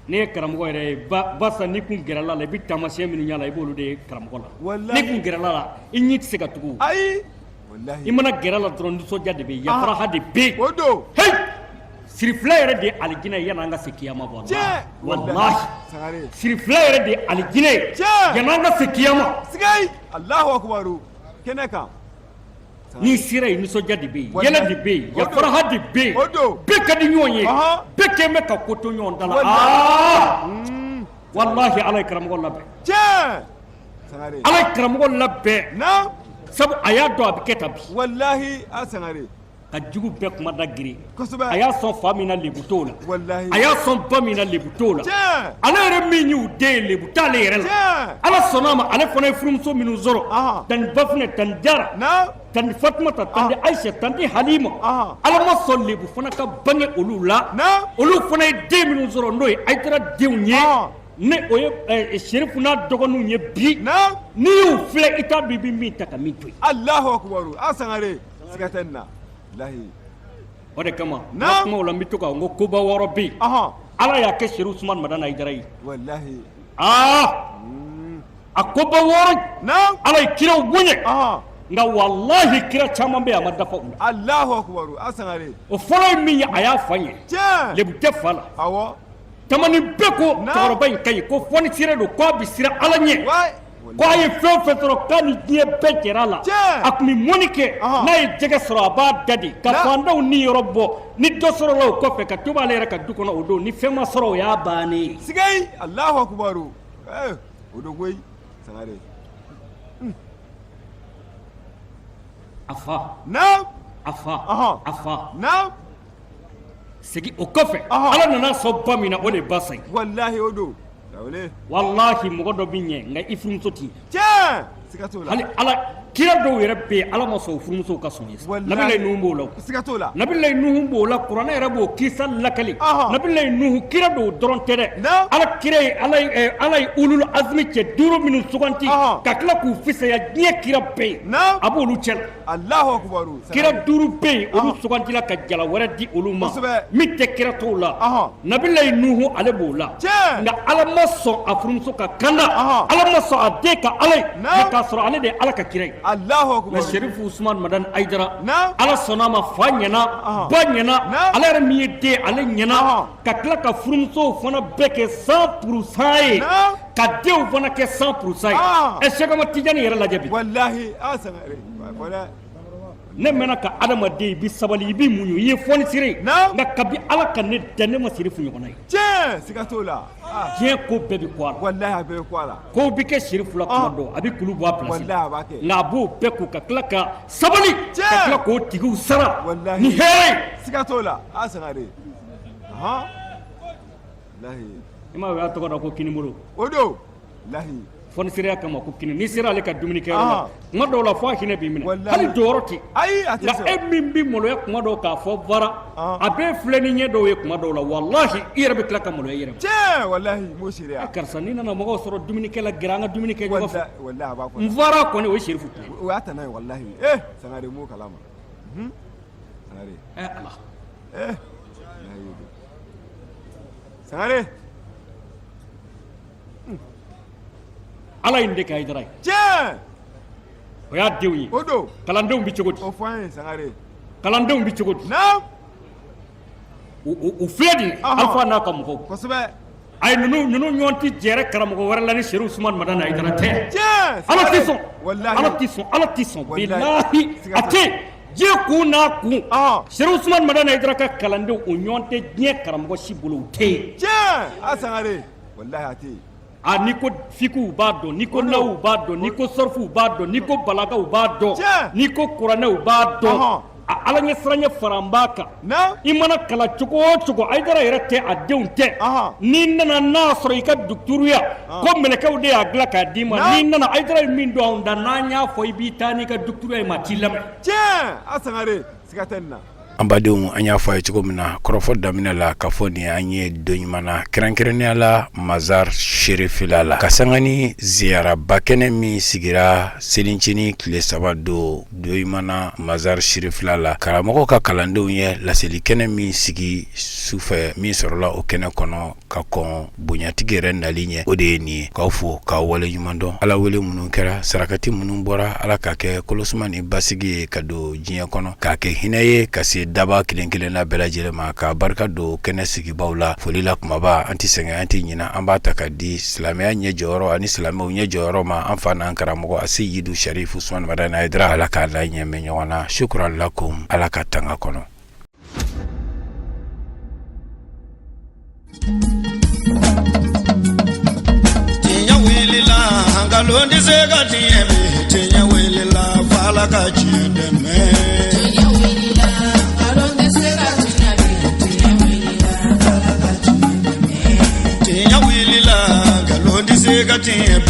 Ne ye karamɔgɔ yɛrɛ ye basa, n'i kun gɛrɛla la, i bɛ taamasiyɛn minnu y'a la, i b'olu de ye karamɔgɔ la. N'i kun gɛrɛla la, i ɲi tɛ se ka tugu. Ayi. I mana gɛrɛ la dɔrɔn, nisɔndiya de bɛ yen, yafaraha de bɛ yen. O don. Heyi, sirifila yɛrɛ de ye alijinɛ ye yan'an ka se kiyama. Walahi, sirifila yɛrɛ de ye alijinɛ ye yan'an ka se kiyama. Sigayi, Alahu akubaru, kɛnɛ kan. N'i sera yen, nisɔndiya de bɛ yen, yɛlɛ de bɛ yen, yafaraha de bɛ yen, bɛɛ ka di ɲɔgɔn ye, bɛɛ kɛn bɛ ka ko to ɲɔgɔn da la. Aa walahi, Ala ye karamɔgɔ labɛn. Ala ye karamɔgɔ labɛn, sabu a y'a dɔn a bɛ kɛ tan bi. Walahi, a Sangare. Ka jugu bɛɛ kuma da girin. A y'a sɔn fa min na, lebu t'o la. A y'a sɔn ba min na, lebu t'o la. Ale yɛrɛ min y'u den ye, lebu t'ale yɛrɛ la. Ala sɔnna a ma, ale fana ye furumuso minnu sɔrɔ, tanti Bafunɛ, tanti Jara, tanti Fatumata, tanti Ayise, tanti Halima, Ala ma sɔn lebu fana ka bange olu la. Olu fana ye den minnu sɔrɔ, n'o ye Ayidara denw ye, ne o ye Serifu n'a dɔgɔninw ye bi. N'i y'u filɛ, i t'a dɔn i bɛ min ta ka min to yen. Alahu akubaru, a Sangare, siga tɛ nin na, lahi. O de kama n ka kumaw la, n bɛ to k'a n ko koba wɔɔrɔ bɛ yen, Ala y'a kɛ Serifu Usumani Madani Ayidara ye. Walahi. Aa, a koba wɔɔrɔ, Ala ye kiraw bonya, nka walahi kira caman bɛ yen, a ma dafa u la. Alahu akubaru, a Sangare. O fɔlɔ ye min ye, a y'a fa ɲɛ. Tiɲɛ. Lebu tɛ fa la. Awɔ. Tamani bɛɛ ko cɛkɔrɔba in ka ɲi, ko fɔnisire don, k'a bɛ siran Ala ɲɛ. Ko a ye fɛn o fɛn sɔrɔ, k'a ni diɲɛ bɛɛ jɛra a la. A tun bɛ mɔni kɛ, n'a ye jɛgɛ sɔrɔ, a b'a da de ka fantanw niyɔrɔ bɔ. Ni dɔ sɔrɔla o kɔfɛ ka tobi ale yɛrɛ ka du kɔnɔ o don, ni fɛn ma sɔrɔ, o y'a bannen ye. Sigayi, Alahu akubaru, o don koyi Sangare. A fa. Naam. A fa. A fa. Naam. Segin o kɔfɛ, Ala nana sɔn ba min na, o de ye basa ye. Walahi, o don. Walahi, mɔgɔ dɔ bɛ ɲɛ, nka i furumuso t'i ɲɛ. Siga t'o la. Hali Ala kira dɔw yɛrɛ bɛ yen, Ala ma sɔn u furumusow ka sɔn ye. Nabilayi Nuhu b'o la. Siga t'o la. Nabilayi Nuhu b'o la, kuranɛ yɛrɛ b'o kisa lakali. Nabilayi Nuhu, kira dɔw dɔrɔn tɛ dɛ. Ala kira ye, Ala ye ulul azmi cɛ duuru minnu suganti ka tila k'u fisaya diɲɛ kira bɛɛ ye, a b'olu cɛ la. Alahu akubaru. Kira duuru bɛ yen, olu sugandila ka jala wɛrɛ di olu ma min tɛ kira tɔw la. Nabilayi Nuhu, ale b'o la, nka Ala ma sɔn a furumuso ka kanda, Ala ma sɔn a den ka Ala ye, nka k'a sɔrɔ ale de ye Ala ka kira ye. Nka Serifu Usumani Madani Ayidara, Ala sɔnna a ma, fa ɲɛna, ba ɲɛna, ale yɛrɛ min ye den, ale ɲɛna, ka tila ka furumusow fana bɛɛ kɛ 100% ye, ka denw fana kɛ 100% ye. Ɛ, Sɛki Tijani yɛrɛ lajɛ bi. Walahi, a Sangare. Ne mɛnna ka adamaden, i bɛ sabali, i bɛ muɲu, i ye fɔnisire ye, nka kabi Ala ka ne da, ne ma Serifu ɲɔgɔnna ye. Tiɲɛ, siga t'o la. Diɲɛ ko bɛɛ bɛ kun a la. Walahi, a bɛɛ bɛ kun a la. Kow bɛ kɛ Serifu la tuma dɔ, a bɛ kulu bɔ a place la. Walahi, a b'a kɛ. Nka a b'o bɛɛ kun ka tila ka sabali, ka tila k'o tigiw sara ni hɛrɛ ye. Siga t'o la, a Sangare. Ahan. Walahi. I m'a ye, o y'a tɔgɔ da ko kinibolo. O don. Walahi. Fɔnisireya kama ko kini. N'i sera ale ka dumunikɛyɔrɔ la, tuma dɔw la, fo a hinɛ b'i minɛ, hali jɔyɔrɔ tɛ. Ayi, a tɛ. Nka e min bɛ maloya tuma dɔw k'a fɔ bara, a bɛ filɛ ni ɲɛ dɔw ye tuma dɔw la, walahi, i yɛrɛ bɛ tila ka maloya i yɛrɛ ma. Tiɲɛ, walahi, n b'o seereya. Karisa, n'i nana mɔgɔw sɔrɔ dumunikɛ la, gɛrɛ an ka dumuni kɛ ɲɔgɔn fɛ. Walahi, a b'a fɔ. N fara kɔni, o ye Serifu tun ye. O y'a tana ye, walahi. Eh, Sangare, n b'o kalama. Sangare. Eh Ala. Eh. Walahi, o don. Sangare. Ala ye nin de kɛ Hayidara ye. Tiɲɛ. O y'a denw ye. O don. Kalandenw bɛ cogo di? O fɔ an ye, Sangare. Kalandenw bɛ cogo di? Naam. U filɛ nin ye, Alifa n'a ka mɔgɔw. Kosɛbɛ. Ayi, ninnu ɲɔgɔn tɛ jɛrɛ karamɔgɔ wɛrɛ la ni Serifu Usumani Madani Hayidara tɛ. Tiɲɛ. Ala tɛ sɔn. Walahi. Ala tɛ sɔn, Ala tɛ sɔn. Bilahi, a tɛ diɲɛ kun n'a kun. Serifu Usumani Madani Hayidara ka kalandenw, o ɲɔgɔn tɛ diɲɛ karamɔgɔ si bolo, o tɛ yen. Tiɲɛ, a Sangare. Walahi, a tɛ yen. A n'i ko fikiw b'a dɔn, n'i ko nawu b'a dɔn, n'i ko sɔrɔfuw b'a dɔn, n'i ko balagaw b'a dɔn, n'i ko kuranɛw b'a dɔn, a Ala ɲɛsiranɲɛ fara b'a kan. I mana kalan cogo o cogo, Hayidara yɛrɛ tɛ, a denw tɛ. N'i nana n'a sɔrɔ i ka dukuturuya ko mɛlɛkɛw de y'a dilan k'a d'i ma, n'i nana Hayidara ye min don anw da, n'an y'a fɔ i b'i taa n'i ka dukuturuya ye, maa t'i lamɛn. Tiɲɛ, a Sangare, siga tɛ nin na. An badenw, an y'a fɔ a ye cogo min na kɔrɔfɔ daminɛ la, k'a fɔ nin an ye don ɲuman na, kɛrɛnkɛrɛnnenya la Mazar Serifila la, ka sanga ni ziyaraba kɛnɛ min sigira selincinin tile 3 don ɲuman na Mazar Serifila la. Karamɔgɔ ka kalandenw ye laseli kɛnɛ min sigi sufɛ, min sɔrɔla o kɛnɛ kɔnɔ ka kɔn bonyatigi yɛrɛ nali ɲɛ, o de ye nin ye. K'aw fo k'aw wale ɲuman dɔn. Ala wele minnu kɛra, sarakati minnu bɔra, Ala k'a kɛ kolosuma ni basigi ye ka don diɲɛ kɔnɔ, k'a kɛ hinɛ ye ka se daba kelen kelenna bɛɛ lajɛlen ma, k'a barika don kɛnɛ sigibaw la. Foli la kumaba, an tɛ sɛgɛn, an tɛ ɲina, an b'a ta ka di silamɛya ɲɛ jɔyɔrɔ ani silamɛw ɲɛ jɔyɔrɔ ma, an fa n'an karamɔgɔ Aseyidu Sharifu Usumani Madani Hayidara. Ala k'a la ɲɛ mɛn ɲɔgɔn na. Shukran lakum, Ala ka tanga kɔnɔ. Tiɲɛ wulila, nkalon tɛ se ka tiɲɛ bi. Tiɲɛ wulila, f'Ala ka tiɲɛ dɛmɛ. Tiɲɛ wulila, nkalon tɛ se ka tiɲɛ bi. Tiɲɛ wulila, Ala ka tiɲɛ dɛmɛ. Tiɲɛ wulila, nkalon tɛ se ka tiɲɛ bi.